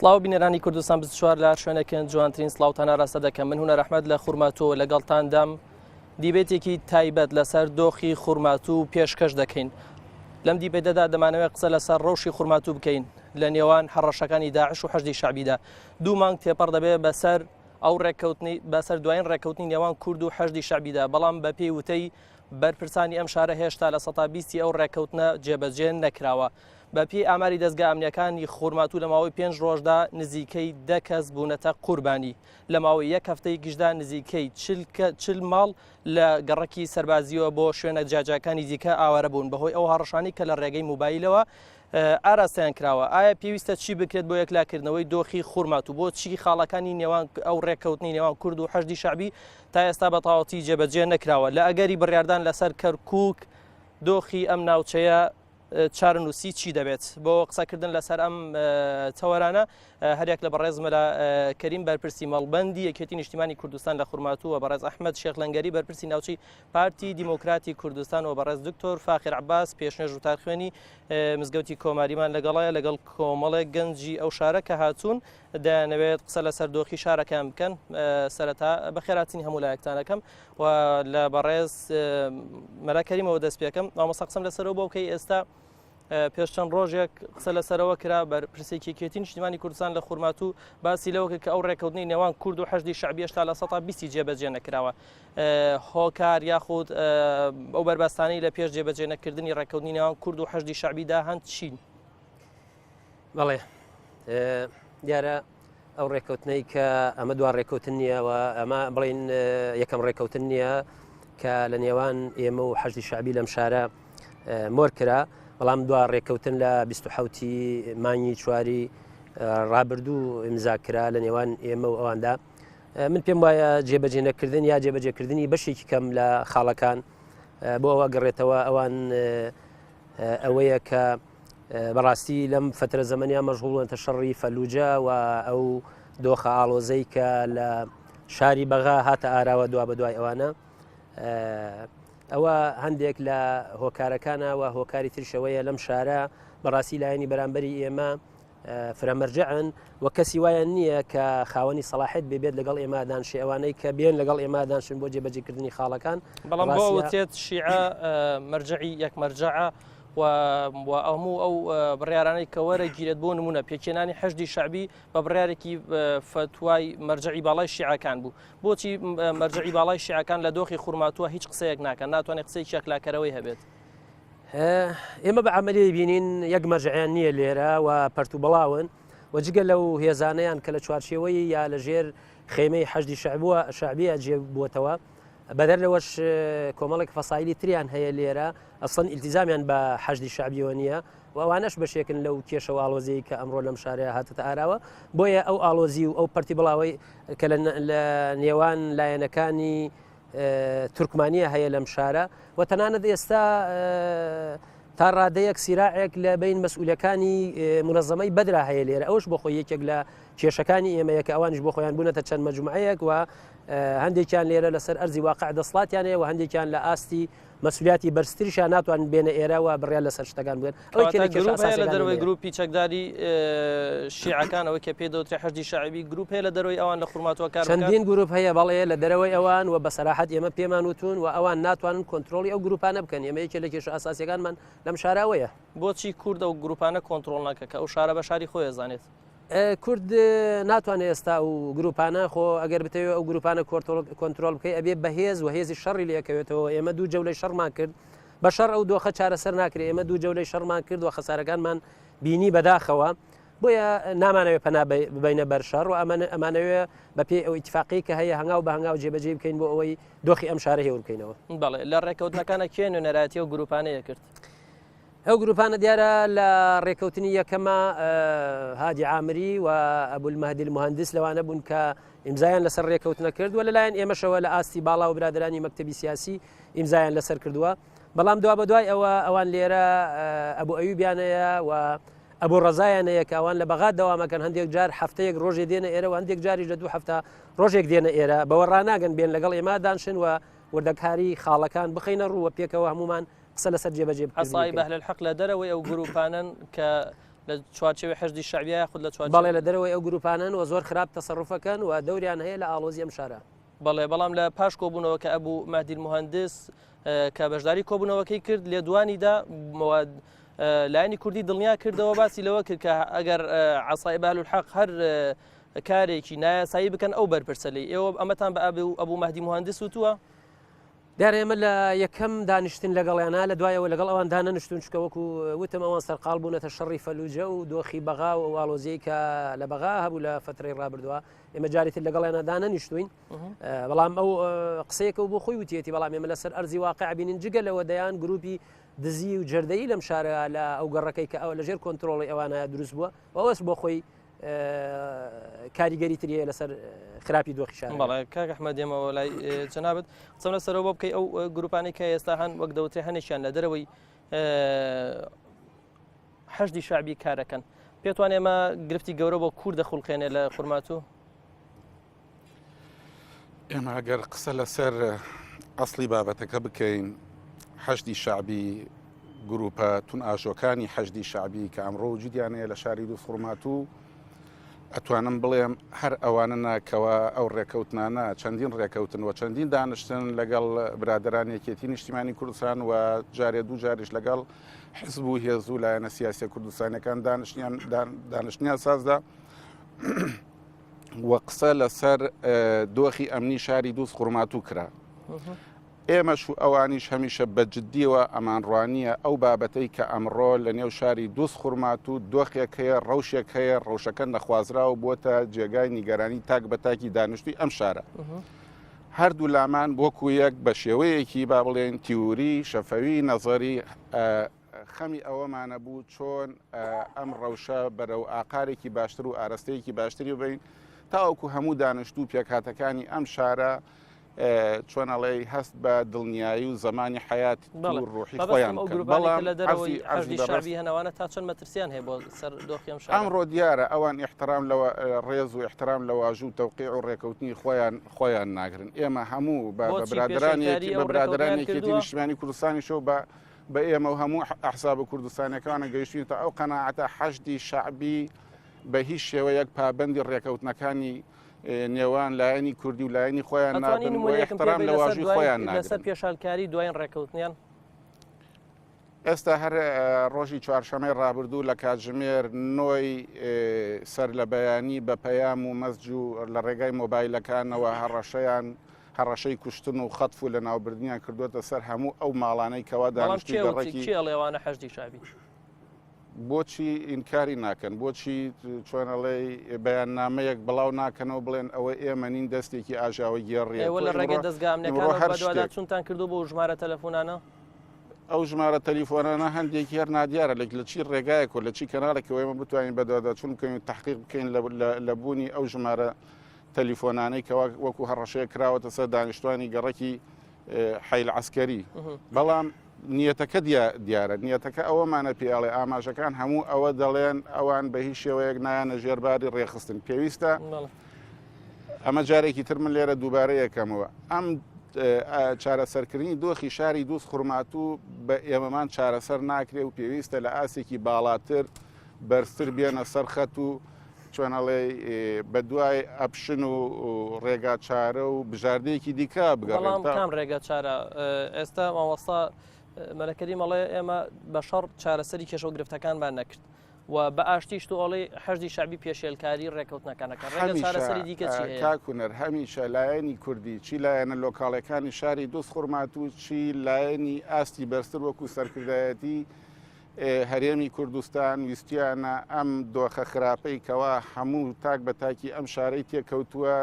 سڵاو بینەرانی کوردستان 24 لە هەر شوێنێکن جوانترین سڵاوتان ئاراستە دەکەم من هونەر ئەحمەد لە خورماتووە لەگەڵتاندام دیبێتێکی تایبەت لەسەر دۆخی خورماتوو پێشکەش دەکەین لەم دیبێتەدا دەمانەوێت قسە لەسەر ڕەوشی خورماتوو بکەین لە نێوان هەڕەشەکانی داعش و حەشدی شەعبیدا دوو مانگ تێپەڕ دەبێت بەسەر ئەو ڕێککەوتنی بەسەر دوایین ڕێککەوتنی نێوان کورد و حەشدی شەعبیدا بەڵام بەپێی وتەی بەرپرسانی ئەم شارە هێشتا 20% ئەو ڕێککەوتنە جێبەجێ نەکراوە. بەپێی ئاماری دەزگا ئەمنیەکانی خورماتوو لە ماوەی پێنج ڕۆژدا نزیکەی دە کەس بوونەتە قوربانی. لە ماوەی یەک هەفتەیەکیشدا نزیکەی چل ماڵ لە گەڕەکی سەربازییەوە بۆ شوێنە جیاجیاکانی دیکە ئاوارە بوون بەهۆی ئەو هەڕەشانەی کە لە ڕێگەی موبایلەوە ئاراستەیان کراوە. ئایا پێویستە چی بکرێت بۆ یەکلاکردنەوەی دۆخی خورماتوو؟ بۆچی خاڵەکانی نێوان ئەو ڕێککەوتنی نێوان کورد و حەشدی شەعبی تا ئێستا بە تەواوەتی جێبەجێ نەکراوە؟ لە ئەگەری بڕیاردان لەسەر کەرکووک دۆخی ئەم ناوچەیە چارەنووسی چی دەبێت؟ بۆ قسەکردن لەسەر ئەم تەوەرانە هەریەک لە بەڕێز مەلا کەریم بەرپرسی مەڵبەندی یەکێتی نیشتیمانی کوردستان لە خورماتوو و بەڕێز ئەحمەد شێخ لەنگەری بەرپرسی ناوچەی پارتی دیموکراتی کوردستان و بەڕێز دکتۆر فاخر عباس پێشنوێژ وتارخوێنی مزگەوتی کۆماریمان لەگەڵایە لەگەڵ کۆمەڵێک گەنجی ئەو شارە کە هاتوون دەیانەوێت قسە لەسەر دۆخی شارەکەیان بکەن سەرەتا بەخێراتنی هەموو لایەکتانەکەم و لە بەڕێز مەلا کەریمەوە دەست پێکەم مامۆستا قسەم لەسەرەوە بۆ بکەی ئێستا پێش چەند ڕۆژێک قسە لەسەرەوە کرا بەرپرسێکی یەکێتی نیشتیمانی کوردستان لە خورماتوو باسی لەوە کرد کە ئەو ڕێککەوتنی نێوان کورد و حەشدی شەعبی هێشتا 20% جێبەجێ نەکراوە هۆکار یاخود ئەو بەربەستانەی لە پێش جێبەجێ نەکردنی ڕێککەوتنی نێوان کورد و حەشدی شەعبیدا هەن چین؟ بەڵێ دیارە ئەو ڕێککەوتنەی کە ئەمە دوا ڕێککەوتن نییە و ئەمە بڵین یەکەم ڕێککەوتن نییە کە لە نێوان ئێمە و حەشدی شعبی لەم شارە مۆر کرا بەڵام دوا ڕێککەوتن لە 1970 مانگی چواری ڕابردوو ئیمزا کرا لە نێوان ئێمە و ئەواندا من پێم وایە جێبەجێ نەکردن یا جێبەجێکردنی بەشێکی کەم لە خاڵەکان بۆ ئەوە گەڕێتەوە ئەوان ئەوەیە کە بەڕاستی لەم فترە زەمەنیا مەشغوڵونەتە شەڕی فەلوجە و ئەو دۆخە ئاڵۆزەی کە لە شاری بەغا هاتە ئاراوە دوا بە دوای ئەوانە ئەوە هەندێک لە هۆکارەکانە و هۆکاری ترشەوەیە لەم شارە بەڕاستی لایەنی بەرامبەری ئێمە فرەمەرجەعن و کەسی وایان نییە کە خاوەنی سەڵاحێت بێبێت لەگەڵ ئێمە دانشێ ئەوانەی کە بێن لەگەڵ ئێمە دانشن بۆ جێبەجێکردنی خاڵەکان بەڵام بۆ وتێت شیعە مەرجعی یەک مەرجەعە و هەموو ئەو بڕیارانەی کە وەرەگیرێت بۆ نمونە پێکێنانی حەشدی شەعبی بە بڕیارێکی فتوای مەرجعی باڵای شیعەکان بوو بۆچی مەرجعی باڵای شیعەکان لە دۆخی خورماتووە هیچ قسەیەک ناکەن ناتوانێت قسەیەکی یەکلاکەرەوەی هەبێت ئێمە بە عملی بینین یەک مەرجعیان نییە لێرە و پەرت و بڵاون و جگە لەو هێزانەیان کە لە چوارچێوەی یا لە ژێر خێمەی حەشدی شەعبووە شەعبیە جێ بووەتەوە بەدەر لەوەش کۆمەڵێک فەسایلی تریان هەیە لێرە ئەسڵەن ئیلتیزامیان بە حەشدی شەعبیەوە نییە و ئەوانەش بەشێکن لەو کێشە و ئاڵۆزیی کە ئەمڕۆ لەم شارەیە هاتەتە ئاراوە بۆیە ئەو ئاڵۆزی و ئەو پەرتی بڵاوەی کە لە نێوان لایەنەکانی تورکمانیە هەیە لەم شارە و تەنانەت ئێستا تا ڕادەیەک سیراعێک لە بین مەسئولەکانی منەزەمەی بەدرا هەیە لێرە ئەوش بۆ خۆی یەکێک لە کێشەکانی ئێمەیە کە ئەوانیش بۆ خۆیان بوونەتە چەند مەجموعەیەک و هەندێکیان لێرە لەسەر ئەرزی واقع دەسڵاتیان هەیە و هەندێکیان لە ئاستی مەسولیاتی بەرزتریشان ناتوانن بێنە ئێرە و بڕیار لەسەر شتەکان بدەن. ئەوەی کە لە کێشە گروپ هەیە لە ئەساسیەکانی دەرەوەی ئێمەیە. گروپی چەکداری شیعەکان ئەوەی کە پێی دەوترێ حەشدی شەعبی گروپ هەیە لە دەرەوەی ئەوان لە خورماتووە کار بکات؟ چەندین گروپ هەیە بەڵێ لە دەرەوەی ئەوان و بە سەراحەت ئێمە پێمان وتوون و ئەوان ناتوانن کۆنترۆڵی ئەو گروپانە بکەن ئێمە یەکێ لە کێشە ئەساسیەکانمان لەم شارە ئەوەیە. بۆچی کورد ئەو گروپانە کۆنترۆڵ ناکە کە ئەو شارە بە شاری خۆی ئەزانێت؟ کورد ناتوانێت ئێستا ئەو گروپانە خۆ ئەگەر بتەوێت ئەو گروپانە کۆنترۆل بکەی ئەبێ بەهێز و هێزی شەڕی لەکەوێتەوە ئێمە دوو جەولەی شەڕمان کرد بە شەڕ ئەو دۆخە چارەسەر ناکرێت ئێمە دوو جەولەی شەڕمان کرد و خەسارەکانمان بینی بەداخەوە بۆیە نامانەوێت پەنا ببینە بەر شەڕ و ئەمانەوێ بەپێی ئەو ئیتفاقی کە هەیە هەنگاو بە هەنگاو جێبەجێ بکەین بۆ ئەوەی دۆخی ئەم شارە هێور بکەینەوە. بەڵێ لە ڕێکەوتنەکانە کێ نوێنەرایەتی ئەو گروپانەیە کرد؟ ئەو گروپانە دیارە لە ڕێکەوتنی یەکەمە هادی عامری و ئەبولمەهدی المهندس لەوانە بوون کە ئیمزایان لەسەر ڕێکەوتنە کرد و لەلایەن ئێمەشەوە لە ئاستی باڵا و برادرانی مەکتەبی سیاسی ئیمزایان لەسەر کردووە بەڵام دوا بەدوای ئەوە ئەوان لێرە ئەبوو ئەیوبیانەیە و ئەبوو ڕەزایان هەیە کە ئەوان لە بەغاد دەوامەکەن هەندێک جار هەفتەیەک ڕۆژێ دێنە ئێرە و هەندێک جاریش لە دوو هەفتە ڕۆژێک دێنە ئێرە بەوە ڕناگەن بێن لەگەڵ ئێمە دانشن و وردەکاری خاڵەکان بخینە ڕووە پێکەوە هەمومان قسە لەسەر جێبەجێ عەسایب ئەهل الحق لە دەرەوەی ئەو گروپانەن کە لە چوارچێوەی حەشدی شەعبیە یاخود لە چوارچێوەی. بەڵێ لە دەرەوەی ئەو گروپانەن و زۆر خراپ تەسەروفەکەن و دەوریان هەیە لە ئاڵۆزی ئەم شارە. بەڵێ بەڵام لە پاش کۆبوونەوەکە ئەبوو مەهدی الموهەندس کە بەشداری کۆبوونەوەکەی کرد لێدوانی دا و لایەنی کوردی دڵنیا کردەوە باسی لەوە کرد کە ئەگەر عەسائیب ئەهلولحەق هەر کارێکی نایاسایی بکەن ئەو بەرپرسە لێی ئێوە ئەمەتان بە ئەبوو مەهدی موهەندس وتووە؟ دیارە ئێمە لە یەکەم دانیشتن لەگەڵیانە لە دوایەوە لەگەڵ ئەوان دانەنیشتون چکە وەکو وتم ئەوان سەرقاڵ بوونەتە شەڕی فەلوجە و دۆخی بەغا و ئەو ئاڵۆزیەی کە لە بەغا هەبوو لە فترەی ڕابردووە ئێمە جاری تر لەگەڵیانە دانەنیشتوین بەڵام ئەو قسەیەکە و بۆ خۆی وتیەتی بەڵام ئێمە لەسەر ئەرزی واقع بینین جگە لەوە دەیان گروپی دزی و جەردەیی لەم شارە لە ئەو گەڕەکەی کە ئەو لەژێر کۆنتترۆڵی ئەوانە دروست بووە ئەوەش بۆ خۆی کاریگەری تری هەیە لەسەر خراپی دۆخی شار. بەڵێ کاک ئەحمەد دێمەوە لای جەنابت قسەم لەسەرەوە بۆ بکەی ئەو گروپانەی کە ئێستا هەن وەک دەوترێ هەنێکیان لە دەرەوەی حەشدی شعبی کارەکەن پێتوان ئێمە گرفتی گەورە بۆ کورد دەخولقێنێ لە خورماتوو؟ ئێمە ئەگەر قسە لەسەر ئەسڵی بابەتەکە بکەین حەشدی شعبی گروپە تون ئاژۆکانی حەشدی شعبی کە ئەمڕۆ وجودیان هەیە لە شاری دوو خورماتوو ئەتوانم بڵێم هەر ئەوانە ناکەوە ئەو ڕێکەوتنانە چەندین ڕێکەوتن و چەندین دانیشتن لەگەڵ برادران یەکێتی نیشتیمانی کوردستان و جارێ دوو جاریش لەگەڵ حزب و هێز و لایەنە سیاسیە کوردستانەکان دانیشتیان دانیشتنیان سازدا و قسە لەسەر دۆخی ئەمنی شاری دووز خورماتوو کرا. ئێمەش و ئەوانیش هەمیشە بە جددیەوە ئەمانڕوانییە ئەو بابەتەی کە ئەمڕۆ لە نێو شاری دووز خورماتوو دۆخێک هەیە، ڕەوشێک هەیە، ڕەوشەکە نەخوازراو بووەتە جێگای نیگەرانی تاک بە تاکی دانیشتووی ئەم شارە. هەردوو لامان وەکوو یەک بە شێوەیەکی با بڵێین تیوری، شەفەوی، نەزەری، خەمی ئەوەمانە بوو چۆن ئەم ڕەوشە بەرەو ئاقارێکی باشتر و ئارەستەیەکی باشتری ببەین تاوەکو هەموو دانیشتوو و پێکهاتەکانی ئەم شارە چۆن ئەڵێی هەست بە دڵنیایی و زەمانی حەیات و ڕۆحی خۆیان بکەن. بەڵام لە دەرەوەی حەشدی شەعبی هەنەوانە تا چەند مەترسیان هەیە بۆ سەر دۆخی ئەم شارە؟ ئەمڕۆ دیارە ئەوان ئیحترام لە ڕێز و ئیحترام لە واژوو و تەوقیع و ڕێکەوتنی خۆیان خۆیان ناگرن. ئێمە هەموو بە برادەرانی بە برادەرانی یەکێتی نیشتمانی کوردستانیشەوە بە بە ئێمە و هەموو ئەحزابە کوردستانیەکانە گەیشتوینەتە ئەو قەناعەتە حەشدی شەعبی بە هیچ شێوەیەک پابەندی ڕێکەوتنەکانی نێوان لایەنی کوردی و لایەنی خۆیان نابن و احترام لە واژووی خۆیان ناگرن. لەسەر پێشالکاری دوایین ڕێکەوتنیان؟ ئێستا هەر ڕۆژی چوارشەمەی ڕابردوو لە کاتژمێر نۆی سەر لە بەیانی بە پەیام و مەسج و لە ڕێگای مۆبایلەکانەوە هەڕەشەیان هەڕەشەی کوشتن و خەتف و لەناوبردنیان کردووەتە سەر هەموو ئەو ماڵانەی کەوا بەڵام دانیشتووی کێ وتی گەڕەکی کێ ئەڵێ ئەوانە حەشدی شەعبین؟ بۆچی ئینکاری ناکەن؟ بۆچی چۆن ئەڵێی بەیاننامەیەک بڵاو ناکەنەوە بڵێن ئەوە ئێمە نین دەستێکی ئاژاوەگێڕییە؟ ئێوە تۆ لە ڕێگەی ئیمڕۆ دەزگا ئیمڕۆ ئەمنیەکانەوە هەر شتێک بەدواداچوونتان کردووە بۆ ژمارە تەلەفۆنانە؟ ئەو ژمارە تەلیفۆنانە هەندێکی هەر نادیارە لە لە چی ڕێگایەک و لە چی کەناڵێکەوە ئێمە بتوانین بەدواداچوون بکەین و تەحقیق بکەین لە لە لە بوونی ئەو ژمارە تەلیفۆنانەی کەوا وەکو هەڕەشەیەک کراوەتە سەر دانیشتوانی گەڕەکی حەیل عەسکەری بەڵام نیەتەکە دیارە نیەتەکە ئەوەمانە پێڵێ ئاماژەکان هەموو ئەوە دەڵێن ئەوان بە هیچ شێوەیەک نایەنە ژێرباری ڕێخستن پێویستە ئەمە جارێکی تر من لێرە دووبارە یەکەمەوە ئەم چارەسەرکردنی دۆخی شاری دووز خورماتوو بە ئێمەمان چارەسەر ناکرێ و پێویستە لە ئاسێکی باڵاتر بەرزتر بێنە سەر خەت و چۆن ئەڵێی بە دوای option و ڕێگا چارە و بژاردەیەکی دیکە بگەڕێن بەڵام تا کام ڕێگا چارە ئێستا مامۆستا مەلا کەریم ئەڵێ ئێمە بە شەڕ چارەسەری کێشە و گرفتەکانمان نەکرد و بە ئاشتیش تۆ ئەڵێی حەشدی شەعبی پێشێلکاری ڕێکەوتنەکانەکە ڕێگە هەمیشە چارەسەری دیکە چی هەیە؟ کاک هونەر هەمیشە لایەنی کوردی چی لایەنە لۆکاڵەکانی شاری دووزخورماتوو چی لایەنی ئاستی بەرزتر وەکو سەرکردایەتی هەرێمی کوردستان ویستویانە ئەم دۆخە خراپەی کەوا هەموو تاک بە تاکی ئەم شارەی تێکەوتووە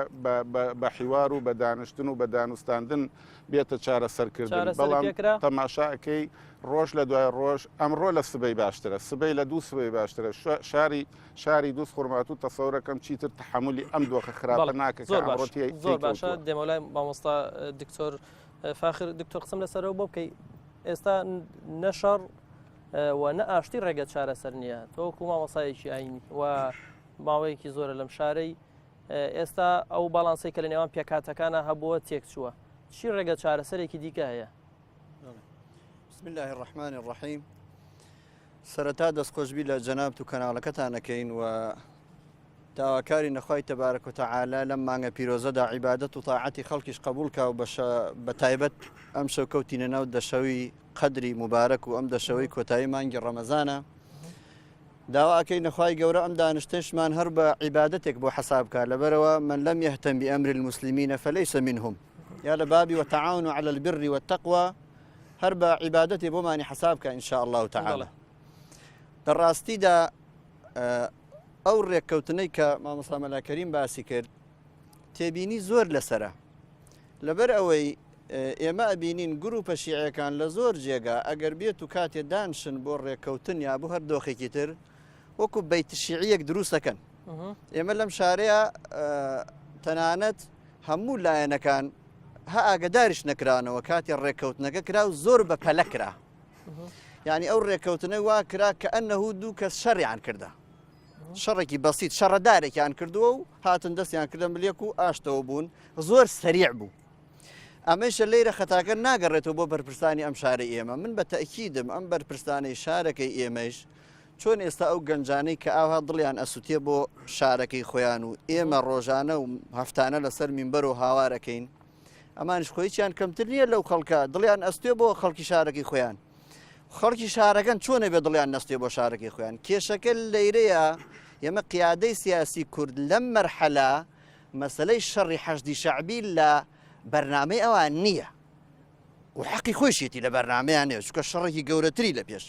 بە حیوار و بە دانیشتن و بە دانوستاندن بێتە چارەسەرکردن بەڵام تەماشا ئەکەی ڕۆژ لە دوای ڕۆژ ئەمڕۆ لە سبەی باشترە سبەی لە دوو سبەی باشترە شاری شاری دووز خورماتوو تەسەورەکەم چیتر تەحەمولی ئەم دۆخە خراپە ناکە زۆر زۆر باشە دێمەوە لای مامۆستا دکتۆر فاخر دکتۆر قسم لەسەرەوە بۆ بکەی ئێستا نە شەڕ و نە ئاشتی ڕێگە چارەسەر نییە تۆکو مامۆسایەکی ئاینی و ماوەیەکی زۆرە لەم شارەی ئێستا ئەو باڵانسی کە لە نێوان پێکاتەکانە هەبووە تێکچووە چی ڕێگە چارەسەرێکی دیکە هەیە بسم الله الرحمن الرحیم. سەرەتا دەستخۆشبی لە جەنابت و کەناڵەکەتان ئەکەین و داواکارین لە خوای تبارک و تعالی لەم مانگە پیرۆزەدا عیبادەت و تاعەتی خەڵکیش قبوڵ کا و بەشە بە تایبەت ئەم شەو کەوتینە ناو دەشەوی قەدری مبارەک و ئەم دەشەوەی کۆتایی مانگی ڕەمەزانە داوا ئەکەین لە خوای گەورە ئەم دانیشتنشمان هەر بە عیبادەتێک بۆ حەساب کا لەبەرەوە من لم يهتم بأمر المسلمين فليس منهم یا لە بابی وتعاونوا على البر والتقوى هەر بە عیبادەتێ بۆمانی حەساب کە ان شاء الله تعالی لە ڕاستیدا ئەو ڕێککەوتنەی کە مامۆستا مەلا کەریم باسی کرد تێبینی زۆر لەسرە لەبەر ئەوەی ئێمە ئەبینین گروپە شیعەکان لە زۆر جێگا ئەگەر بێت و کاتێ دانشن بۆ ڕێککەوتن یا بۆ هەر دۆخێکی تر وەکو بەیت شیعیەک دروستەکەن ئێمە لەم شارەیە تەنانەت هەموو لایەنەکان هە ئاگداریش نەکرانەوە کاتی ڕێککەوتنەکە کرا و زۆر بە پەلە کرا یعنی ئەو ڕێککەوتنە وا کرا کە ئەنەهو دوو کەس شەڕیان کردە شەڕێکی بەسیت شەڕەدارێکیان کردووە و هاتن دەستیان کردە ملێک و ئاشتەوە بوون زۆر سەریع بوو ئەمەیشە لەیرە خەتاکە ناگەڕێتەوە بۆ بەرپرسانی ئەم شارە ئێمە من بە تەکیدم ئەم بەرپرسانەی شارەکەی ئێمەش چۆن ئێستا ئەو گەنجانەی کە ئاوها دڵیان ئەسووتێ بۆ شارەکەی خۆیان و ئێمە ڕۆژانە و هەفتانە لەسەر مینبەر و هاوارەکەین ئەمانش خۆیچیان کەمتر نییە لەو خەڵکە دڵیان ئەستێ بۆ خەڵکی شارەکەی خۆیان خەڵکی شارەکەن چۆنە بێ دڵیان نەستێ بۆ شارەکەی خۆیان کێشەکە لەیرەیە ئێمە قیادەی سیاسی کورد لەم مەرحەلە مەسلەی شەڕی حەشدی شەعبی لە بەرنامەی ئەوان نییە و حەقی خۆیشیەتی لە بەرنامەیان نیە چونکە شەڕێکی گەورەتری لە پێش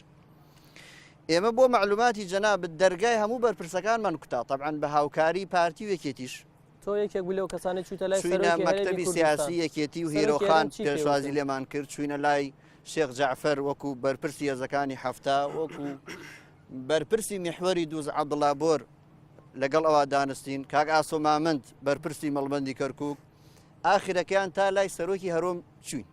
ئێمە بۆ معلوماتی جەنابت دەرگای هەموو بەرپرسەکانمان کوتا طبعا بە هاوکاری پارتی و یەکێتیش تۆ یەکێک بوو لەو کەسانەی چوویتە لای چوینە سەرۆکی هەرێمی مەکتەبی کوردستان سیاسی یەکێتی و سەرۆکی هێرۆخان هەرێم چی پێ پێشوازی وتن؟ لێمان کرد چوینە لای شێخ جەعفەر وەکو بەرپرسی هێزەکانی حەفتا وەکو بەرپرسی میحوەری دووز عەبدوڵا بۆر لەگەڵ ئەوە دانستین کاک ئاسۆ مامەند بەرپرسی مەڵبەندی کەرکوک ئاخرەکەیان تا لای سەرۆکی هەرۆم چوین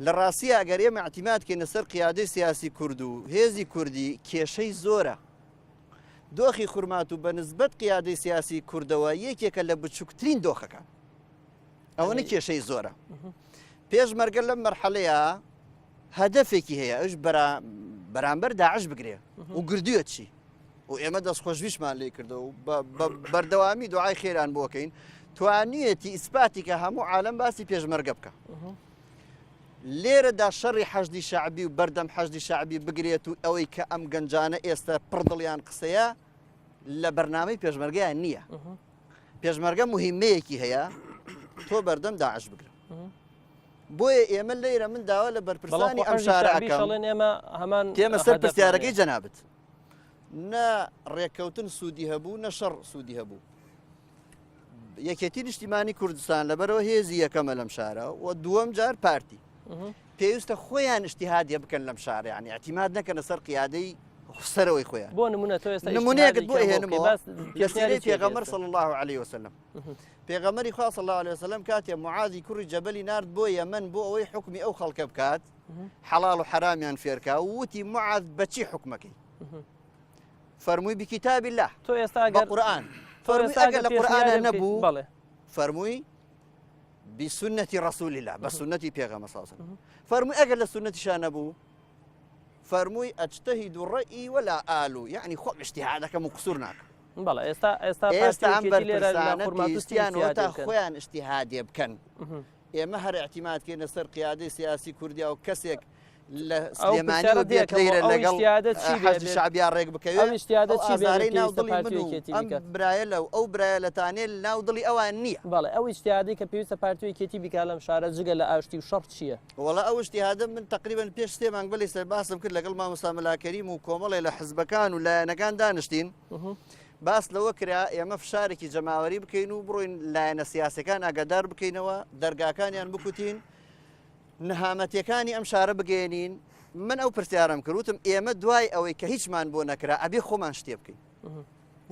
لە ڕاستییا ئەگەر ئێمە اعتیماد کەینە سەر قیادەی سیاسی کورد و هێزی کوردی کێشەی زۆرە. دۆخی خورماتوو بە نسبەت قیادەی سیاسی کوردەوە یەکێکە لە بچووکترین دۆخەکان. ئەوەنە کێشەی زۆرە. پێشمەرگە لەم مەرحەلەیە هەدەفێکی هەیە ئەوش بەرامبەر داعش بگرێ و گردویە چی و ئێمە دەستخۆشبیشمان لێ کردەوە و بەردەوامی دوعای خێران بۆکەین توانیەتی ئیسپاتی کە هەموو عالم باسی پێشمەرگە بکە. لێرەدا شەڕی حەشدی شەعبی و بەردەم حەشدی شەعبی بگرێت و ئەوەی کە ئەم گەنجانە ئێستا پڕ دڵیان قسەیە لە بەرنامەی پێشمەرگەیان نییە. پێشمەرگە مهمەیەکی هەیە تۆ بەردەم داعش بگرە. بۆیە ئێمە لێرە من داوا لە بەرپرسانی ئەم شارە ئەکەم ئێمە هەمان تێمە سەر پرسیارەکەی جەنابت نە ڕێککەوتن سوودی هەبوو نە شەڕ سوودی هەبوو. یەکێتی نیشتیمانی کوردستان لەبەرەوە هێزی یەکەمە لەم شارە و دووەم جار پارتی پێویستە خۆیان اجتهادیە بکەن لەم شارە یعنی اعتماد نەکەنە سەر قیادەی سەرەوەی خۆیان بۆ نمونە تۆ ئێستا نمونەیەکت بۆ هێنمەوە لە سیرەی پێغەمبەر صلی الله عليه وسلم پێغەمبەری خوا صلی الله عليه وسلم کاتێ معاذی کوڕی جەبەلی نارد بۆ یەمەن بۆ ئەوەی حکمی ئەو خەڵکە بکات حەڵاڵ و حەرامیان فێرکا وتی معاذ بەچی حکمەکەی فەرمووی بکتاب اللە تۆ ئێستا بە ئەگەر قورئان تۆ فەرمووی ئێستا ئەگەر ئەگەر لە قورئانا پێشنیارێ بکەیت نەبوو بەڵێ فەرمووی بسنة رسول الله بە سوننەتی پێغەمبەر صلی الله علیه وسلم فەرمووی ئەگەر لە سوننەتیشا نەبوو فەرمووی اجتهد رأيي ولا آلو یعنی خۆم اجتهادەکەم و قسوور ناکەم بەڵێ ئێستا ئێستا ئێستا پارتی ئەم یەکێتی لێرە لە بەرپرسانە خورماتوو چی پێویستیان اجتهادێ وەتا بکەن خۆیان اجتهادێ بکەن ئێمە هەر اعتیماد کەینە سەر قیادەی سیاسی کوردیا و کەسێک لە ئەو سلێمانی پرسیارە و بێت دێکەمەوە لەیرە ئەو لەگەڵ ئیجتیهادە چی بێ حەشدی بێت شەعبیا ڕێک بکەوێ ئەو ئیجتیهادە ئەو چی بێ بێ ئازارەی ناو پێویستە دڵی پارتی من و و یەکێتی ئەم بیکات برایە لەو ئەو برایە لە تانێ ناو دڵی ئەوان نییە. بەڵێ ئەو ئیجتیهادەی کە پێویستە پارتی و یەکێتی بیکات لەم شارە جگە لە ئاشتی و شەڕ چییە؟ وەڵا ئەو ئیجتیهادە من تەقریبەن پێش سێ مانگ بەلی سەر باسم کرد لەگەڵ مامۆستا مەلا کەریم و کۆمەڵێ لە حزبەکان و لایەنەکان دانیشتین باس لەوە کرا ئێمە فشارێکی جەماوەری بکەین و بڕۆین لایەنە سیاسەکان ئاگادار بکەینەوە دەرگاکانیان بکوتین نەهامەتیەکانی ئەم شارە بگەیەنین، من ئەو پرسیارەم کرد وتم ئێمە دوای ئەوەی کە هیچمان بۆ نەکرا ئەبێ خۆمان شتێ بکەین.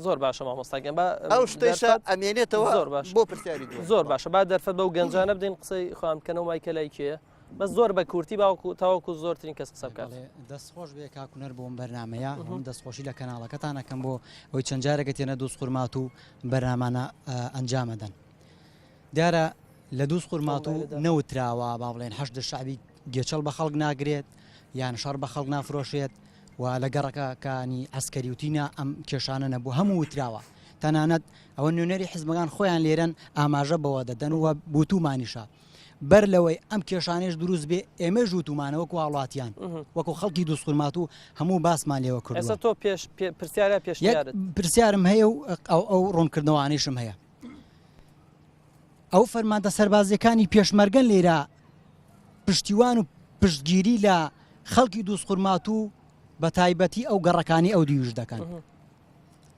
زۆر باشە مامۆستا گیان با ئەو شتەیشە دەرفەت ئەمێنێتەوە زۆر باش بۆ پرسیاری دووەم. زۆر باشە با دەرفەت بەو گەنجانە بدەین قسەی خۆیان بکەنەوە مایکە لای کێیە بەس زۆر بە کورتی باوەکو تاوەکو زۆرترین کەس قسە بکات. بەڵێ دەست خۆش بێ کاک هونەر بۆ ئەم بەرنامەیە من دەست خۆشی لە کەناڵەکەتان ئەکەم بۆ ئەوەی چەند جارێکە تێنە دووز خورماتوو بەرنامانە ئەنجامەدەن دیارە لە دووز خورماتوو نەوتراوە با بڵێن حەشد شەعبی گێچەڵ بە خەڵک ناگرێت یان شەڕ بە خەڵک نافرۆشێت و. و لە گەڕەکەکانی عەسکەری و تینا ئەم کێشانە نەبوو هەموو وتراوە تەنانەت ئەوە نوێنەری حزبەکان خۆیان لێرەن ئاماژە بەوە دەدەن و بوتومانیشە بەر لەوەی ئەم کێشانەیش دروست بێ ئێمەش وتومانە وەکو هاوڵاتیان وەکو خەڵکی دووسخورماتوو هەموو باسمان لێوە کردووە. ئێستا تۆ پێش پرسیارە یەک پێشنیارت؟ پرسیارم هەیە و ئەو ئەو ڕوونکردنەوانەیشم هەیە. ئەو فەرماندە سەربازیەکانی پێشمەرگەن لێرە پشتیوان و پشتگیری لە خەڵکی دووسخورماتوو بە تایبەتی ئەو گەڕەکانی ئەو دیوش دەکەن.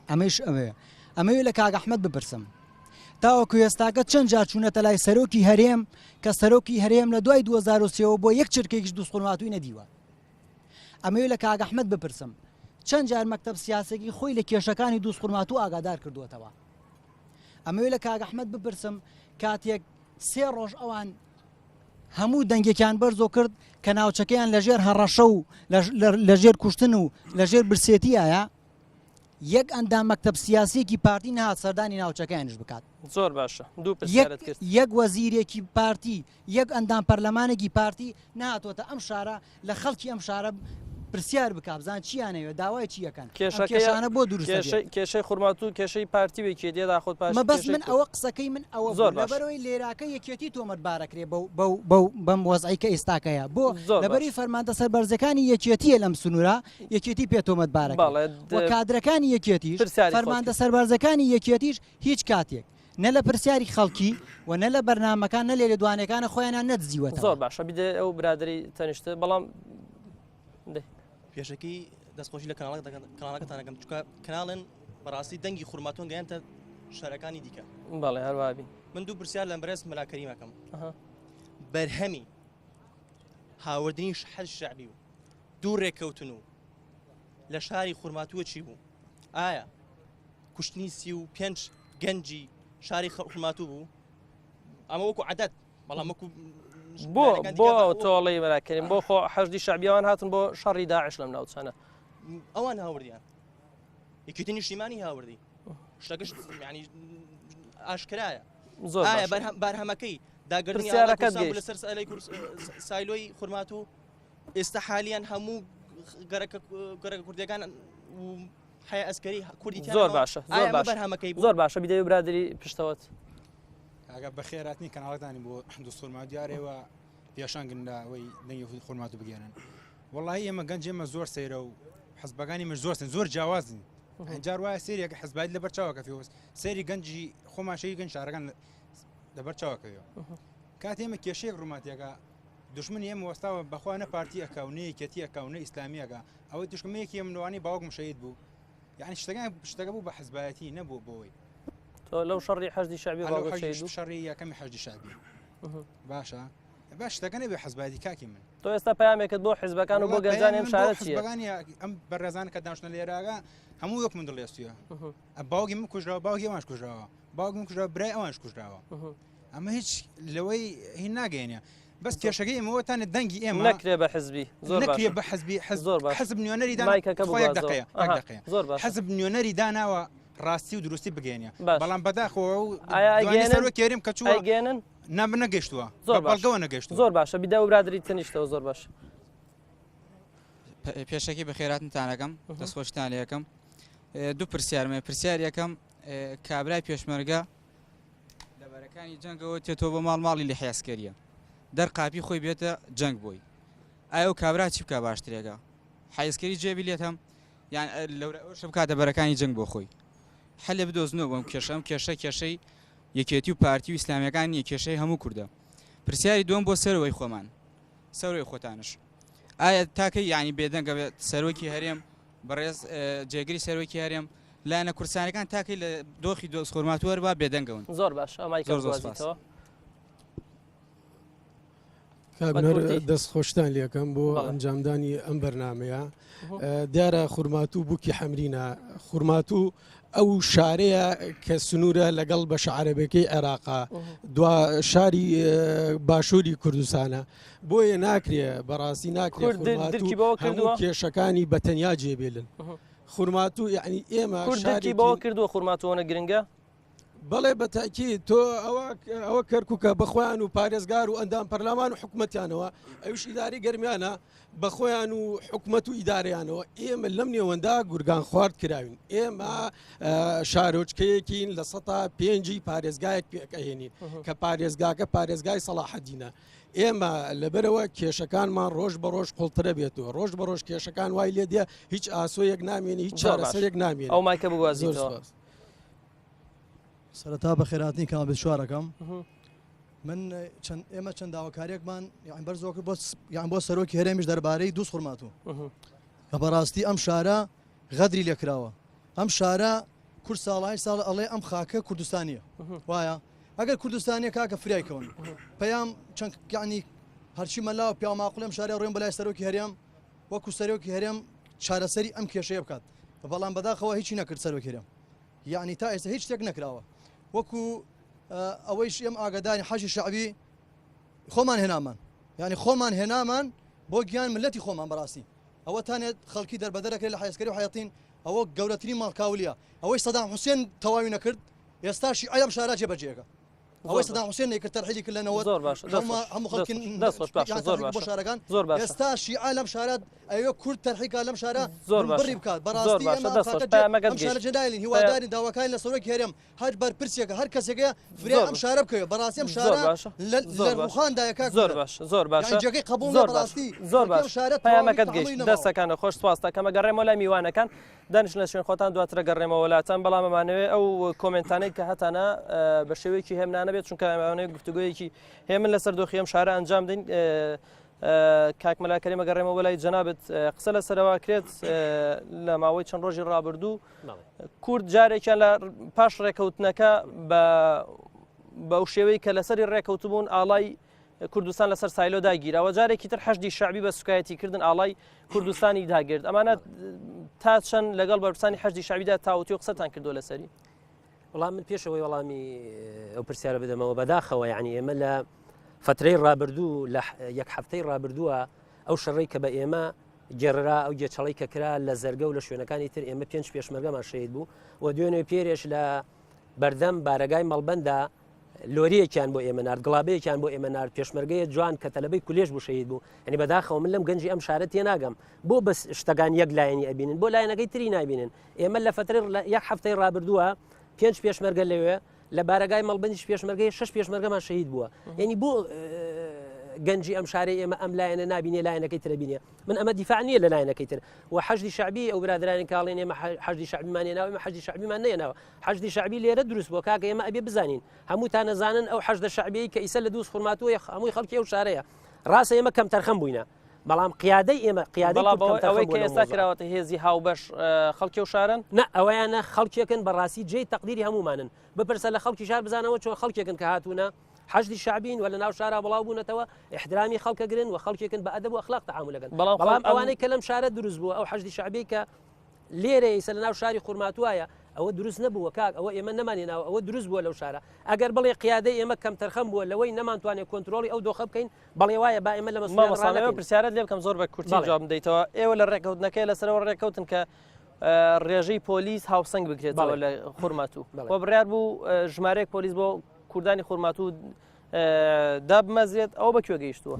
ئەمەیش ئەوەیە ئەمەوێ لە کاک ئەحمەد بپرسم تاوەکو ئێستاکە چەند جار چوونەتە لای سەرۆکی هەرێم کە سەرۆکی هەرێم لە دوای 2023ەوە بۆ یەک چرکێکیش دووسخورماتووی نەدیوە ئەمەوێ لە کاک ئەحمەد بپرسم چەند جار مەکتەب سیاسەکی خۆی لە کێشەکانی دووسخورماتوو ئاگادار کردووەتەوە ئەمەوێ لە کاک ئەحمەد بپرسم کاتێک سێ ڕۆژ ئەوان هەموو دەنگێکیان بەرزۆ کرد کە ناوچەکەیان لەژێر هەڕەشە و لەژێر کوشتن و لەژێر برسێتیایە یەک ئەندام مەکتەب سیاسیەکی پارتی نەهات سەردانی ناوچەکەیانیش بکات. زۆر باشە دوو پرسیارت کرد. یەک وەزیرێکی پارتی یەک ئەندام پەرلەمانێکی پارتی نەهاتۆتە ئەم شارە لە خەڵکی ئەم شارە پرسیار بکا بزان چیان ئەوێ داوای چی ئەکەن ئەم کێشانە بۆ دروست ئەبێت. کێشەی خورماتوو کێشەی پارتی و یەکێتیە داخۆد پارتی مەبەست من ئەوە قسەکەی من ئەوە بوو لەبەرئەوەی لێراکە یەکێتی تۆمەتبارەکرێ بەو بەو بەو بەم وەزعەی کە ئێستاکەیە بۆ لەبەری فەرماندە سەربەرزەکانی یەکێتیە لەم سنوورە یەکێتی پێ تۆمەتبارەکرێت و کادرەکانی یەکێتیش، فەرماندە سەربازەکانی یەکێتیش هیچ کاتێک نە لە پرسیاری خەڵکی و نە لە بەرنامەکان نە لێدوانەکانە خۆیانیان نەدزیوەتەوە. زۆر باشە بیدە ئەو برادەری تەنیشتت بەڵام دەی. پێشەکی دەستخۆشی لە کەناڵەکەتان ئەکەم چونکە کەناڵن بەڕاستی دەنگی خورماتۆن گەیاندە شارەکانی دیکە. بەڵێ هەروابی. من دوو پرسیار لە بەرێز مەلا کەریم ئەکەم. بەرهەمی هاوردنی حەشدی شەعبی و دوو رێککەوتن و لە شاری خورماتووە چی بوو؟ ئایا کوشتنی 35 گەنجی شاری خورماتوو بوو؟ ئەمە وەکو عدد بەڵام وەکو بۆ بۆ تۆڵەی مەلاکریم بۆ خۆ حەشدی شەعبیەوان هاتن بۆ شەڕی داعش لەم ناوچانە ئەوان هاوردیان یەکێتی نیشتیمانی هاوردی شتەکەش ینی ئاشکرایە زۆر بارهەمەکەی داگرنی لەسەر سایلۆی خورماتوو ئێستا حالیان هەموو گەرەکە گەرەکە کوردیەکان و حیا ئەسکەری کوردی زۆر باشە زۆر باشە بەرهەمەکەی زۆر باشە بیدەوی برادری پشتەوەت. کاکە بەخێراتنی کەناڵەکانی بۆ دوستخورما دیارەوە پێشانگن لە ئەوەی دەنگی خورماتو بگەێنن وەڵی ئێمە گەنج ئێمە زۆر سەیرە و حزبەکانی من زۆر زۆر جیاوازن جار وایە سریەکە حزبایت لەبەر چاوەکە فێوەست سەیری گەنجی خۆمان شەی گەنج شارەکان لەبەر چاوەکەوە کاتێ ئێمە کێشەیەک ڕووماتیەکە دوژمنی ئێمە وەستاوە بەخوا نە پارتی ئەکا و نە یەکێتی ئەکا و نە ئیسلامی ئەکا ئەوەی دوژمنێکی ئێمە لەوانەیە باوکم شەهید بوو یعنی شتەکان شتەکە بوو بە حزبایەتی نەبوو بۆی تۆ لەو شەڕی حەشدی شەعبی باوکت شەهید بوو شەڕی یەکەمی حەشدی شەعبی باشە باش شتەکە نەبێ حزبایەتی کاکی من تۆ ئێستا پەیامێکت بۆ حزبەکان و بۆ گەنجانی ئەم شارە چییە؟ حزبەکانی ئەم بەڕێزانە کە دانیشتنە لێراگە هەموو وەک من دڵێستویە باوکی من کوژراوە باوکی ئەوانش کوژراوە باوکم کوژراوە برای ئەوانش کوژراوە ئەمە هیچ لەوەی هی ناگەێنە بەس کێشەکەی ئێمەوە تانە دەنگی ئێمە نەکرێ بە حزبی زۆر نەکرێ بە حزبی حزب زۆر باش حزب نوێنەری دانا مایکەکە خۆ یەک بگوازەوە. دقەیە یەک ئەها، دقەیە زۆر باش حزب نوێنەری داناوە ڕاستی و دروستی بگەێنە باش. بەڵام بەداخەوە و ئایا دوانی ئەیگەیەنن؟ سەرۆک کێریم کە چووە ئەیگەیەنن نا نەگەیشتووە زۆر بە باش. بەڵگەوە نەگەیشتووە زۆر باشە بیدە و برادری تەنیشتەوە زۆر باش پێشەکی بەخێراتنتان ئەکەم دەستخۆشتان لێ ئەکەم دوو پرسیارم هەیە پرسیار یەکەم کابرای پێشمەرگە لە بەرەکانی جەنگەوە تێتەوە بۆ ماڵ ماڵی لە حیاسکەریە دەر قاپی خۆی بێتە جەنگ بۆی ئایا ئەو کابرا چی بکا باشترێکە حیزکەری جێبی لێتەم یان لەورە ئەوش بکاتە بەرەکانی جەنگ بۆ خۆی حلێ بدۆزنەوە بەم کێشە ئەم کێشە کێشەی یەکێتی و پارتی و ئیسلامیەکان نییە کێشەی هەموو کوردە پرسیاری دوم بۆ سەرەوەی خۆمان سەرەوەی خۆتانش ئایا تاکەی یعنی بێدەنگە بێت سەرۆکی هەرێم بەڕێز جێگری سەرۆکی هەرێم لایەنە کوردستانەکان تاکەی لە دۆخی دۆزخورماتوو هەروا بێدەنگەون. زۆر باشە مایکە زۆر زۆر سپاس. بگوازیتەوە. کاک بە هونەر کوردی. دەست خۆشتان لێکەم بۆ بەڵێ. ئەنجامدانی ئەم بەرنامەیە دیارە خورماتوو بووکی حەمرینە خورماتوو ئەو شارەیە کە سنوورە لەگەڵ بەشە عەرەبەکەی عێراقا دوا شاری باشووری کوردستانە بۆیە ناکرێ بەڕاستی ناکرێ کورد درکی بەوە هەموو کردووە؟ کێشەکانی بە تەنیا جێبێلن خورماتوو یعنی ئێمە کورد درکی بەوە شارێکی کردووە خورماتوو ئەوەنە گرنگە؟ بەڵێ بە تاکید تۆ ئەوە ئەوە کەرکووکە بە خۆیان و پارێزگار و ئەندام پەرلەمان و حکومەتیانەوە ئەوش ئیداری گەرمیانە بە خۆیان و حکومەت و ئیدارەیانەوە ئێمە لەم نێوەندا گورگان خوارد کراوین ئێمە شارۆچکەیەکین لە سەتا پێنجی پارێزگایەک پێکەهێنین کە پارێزگاکە پارێزگای سەڵاحەدینە ئێمە لەبەرەوە کێشەکانمان ڕۆژ بە ڕۆژ قوڵترە بێت و ڕۆژ بە ڕۆژ کێشەکان وای لێ دێ هیچ ئاسۆیەک نامێنی هیچ چارەسەرێک نامێنێ ئەو مایکە بگوازیتەوە. سەرەتا بەخێرهاتنی کەناڵ 24 ئەکەم من چەند ئێمە چەند داواکاریەکمان یان بەرزەوە کرد بۆ یان بۆ سەرۆکی هەرێمیش دەربارەی دووز خورماتوو کە بەڕاستی ئەم شارە غەدری لێکراوە ئەم شارە کورد ساڵانی ساڵ ئەڵێ ئەم خاکە کوردستانیە وایە ئەگەر کوردستانیە کاکە فریای کەون پەیام چەند یعنی هەرچی مەلا و پیاو ماقولم شارە ڕۆیم بەلای سەرۆکی هەرێم وەکو سەرۆکی هەرێم چارەسەری ئەم کێشەیە بکات بەڵام بەداخەوە هیچی نەکرد سەرۆکی هەرێم یعنی تا ئێستا هیچ شتێک نەکراوە وەکو ئەوەیش ئێم ئاگاداری حەشی شەعبی خۆمان هێنامان یعنی خۆمان هێنامان بۆ گیان ملەتی خۆمان بەڕاستی ئەوە تانێت خەڵکی دەربەدەرەکرێت لە حەیسکەری و حەیەتین ئەوە گەورەترین ماڵکاولیە ئەوەی سەدام حوسێن تەواوی نەکرد ئێستا شیعە لەم شارە جێبەجێەکە ئەوەی سەدام حوسێن نەیکرد تەرحیلی کرد لە 90 زۆر باشە هەموو خەڵکی دەست خۆش باشە زۆر بۆ باشە شارەکان زۆر باشە ئێستا شیعە لەم شارە ئەوێ کورد تەرحیکا لەم شارە زۆر باشە بڕی بکات زۆر بەڕاستی باشە ئێمە دەست خۆش خاکە پەیامەکەت ئەم شارە گەیشت جێنایلین هیوادارین داواکارین لە سەرۆکی هەرێم هەر بەرپرسێکە هەر کەسێکە فریای زۆر ئەم شارە بکەوێ بەڕاستی ئەم زۆر شارە باشە لە زۆر لە باشە ڕوخاندایە کاک زۆر هونەر باشە زۆر باشە یعنی جێگەی قبوڵ نیە زۆر باشە بەڕاستی زۆر خەڵکی ئەم باشە شارە تەواوی پەیامەکەت تەحەمولی گەیشت نەماوە دەستەکانە خۆش سپاس دەکەم ئەگەڕێمەوە لای میوانەکان دانیشن لە شوێن خۆتان دواتر ئەگەڕێمەوە لاتان بەڵام ئەمانەوێ ئەو کۆمێنتانەی کە هەتانە بە شێوەیەکی هێمنانە بێت چونکە ئەمانەوێ گفتوگۆیەکی هێمن لەسەر دۆخی ئەم شارە ئەنجام دەین کاک مەلا کەریم ئەگەڕێمەوە لای جەنابت قسە لەسەرەوە کرێت لە ماوەی چەند ڕۆژی ڕابردوو کورد جارێکیان لە پاش ڕێکەوتنەکە بە بەو شێوەی کە لەسەری ڕێکەوتبوون ئاڵای کوردستان لەسەر سایلۆ داگیراوە جارێکی تر حەشدی شەعبی بە سوکایەتی کردن ئاڵای کوردستانی داگرت ئەمانە تا چەند لەگەڵ بەرپرسانی حەشدی شەعبیدا تاوتوێ قسەتان کردو لەسەری؟ وەڵام من پێشەوەی وەڵامی ئەو پرسیارە بدەمەوە بەداخەوە یعنی ئێمە لە فترەی ڕابردوو لە یەک هەفتەی ڕابردووە ئەو شەڕەی کە بە ئێمە گێڕرا ئەو گێچەڵی کە کرا لە زەرگە و لە شوێنەکانی تر ئێمە پێنج پێشمەرگەمان شەهید بوو و دوێنێ پێرێش لە بەردەم بارەگای مەڵبەندا لۆریەکیان بۆ ئێمە نارد گڵابەیەکیان بۆ ئێمە نارد پێشمەرگەیە جوان کە تەلەبەی کولێژ بوو شەهید بوو یعنی بەداخەوە من لەم گەنجی ئەم شارە تێناگەم بۆ بەس شتەکان یەک لایەنی ئەبینن بۆ لایەنەکەی تری نابینن ئێمە لە فترەی یەک هەفتەی ڕابردووە پێنج پێشمەرگە لەوێ لە بارەگای مەڵبندیش پێشمەرگەی شش پێشمەرگەمان شەهید بووە یعنی بۆ گەنجی ئەم شارەی ئێمە ئەم لایەنە نابینێ لایەنەکەی ترە بینێ من ئەمە دیفاع نییە لە لایەنەکەی تر و حەشدی شەعبی ئەو برادرانی کاڵێن ئێمە حەشدی شەعبیمان ناوە ئێمە حەشدی شەعبیمان نەیەناوە حەشدی شەعبی لێرە دروست بووە کاکە ئێمە ئەبێ بزانین هەمووتان ئەزانن ئەو حەشدە شەعبیەی کە ئیسە لە دووز خورماتووە هەمووی خەڵکی ئەو شارەیە ڕاستە ئێمە کەم تەرخەم بووینە بەڵام قیادەی ئێمە قیادەی بەڵام کورد کەم بەوەی تەرخەم ئەوەی بووە کە لەو ئێستا مەوزوعە. کراوەتە هێزی هاوبەش خەڵکی ئەو شارەن؟ نا ئەوەیانە خەڵکێکن بەڕاستی جێی تەقدیری هەموومانن بپرسە لە خەڵکی شار بزانەوە چۆن خەڵکێکن کە هاتوونە حەشدی شەعبین و لە ناو شارا بڵاو بوونەتەوە ئیحترامی خەڵکەگرن و خەڵکێکن بە ئەدەب و ئەخلاق تەعامول ئەکەن بەڵام بەڵام خەڵک ئەم ئەوانەی کە لەم شارە دروست بووە ئەو حەشدی شەعبیەی کە لێرە ئیسە لەناو شاری خورماتوایە ئەوە دروست نەبووە کاک ئەوە ئێمە نەمانێناوە ئەوە دروست بووە لەو شارە ئەگەر بڵێ قیادەی ئێمە کەمتەرخەم بووە لەوەی نەمانتوانێت کۆنترۆڵی ئەو دۆخە بکەین بەڵێ وایە با ئێمە لە مەسئولیت مامۆستا ئەمەوێ ڕانەکەین. پرسیارت لێ بکەم زۆر بە کورتی بەڵێ. جوابم دەیتەوە ئێوە لە ڕێککەوتنەکەی لەسەرەوە ڕێککەوتن کە ڕێژەی پۆلیس هاوسەنگ بکرێتەوە بەڵێ. لە خورماتوو بەڵێ. و بڕیار بوو ژمارەیەک پۆلیس بۆ کوردانی خورماتوو دابمەزرێت ئەوە بە کوێ گەیشتووە؟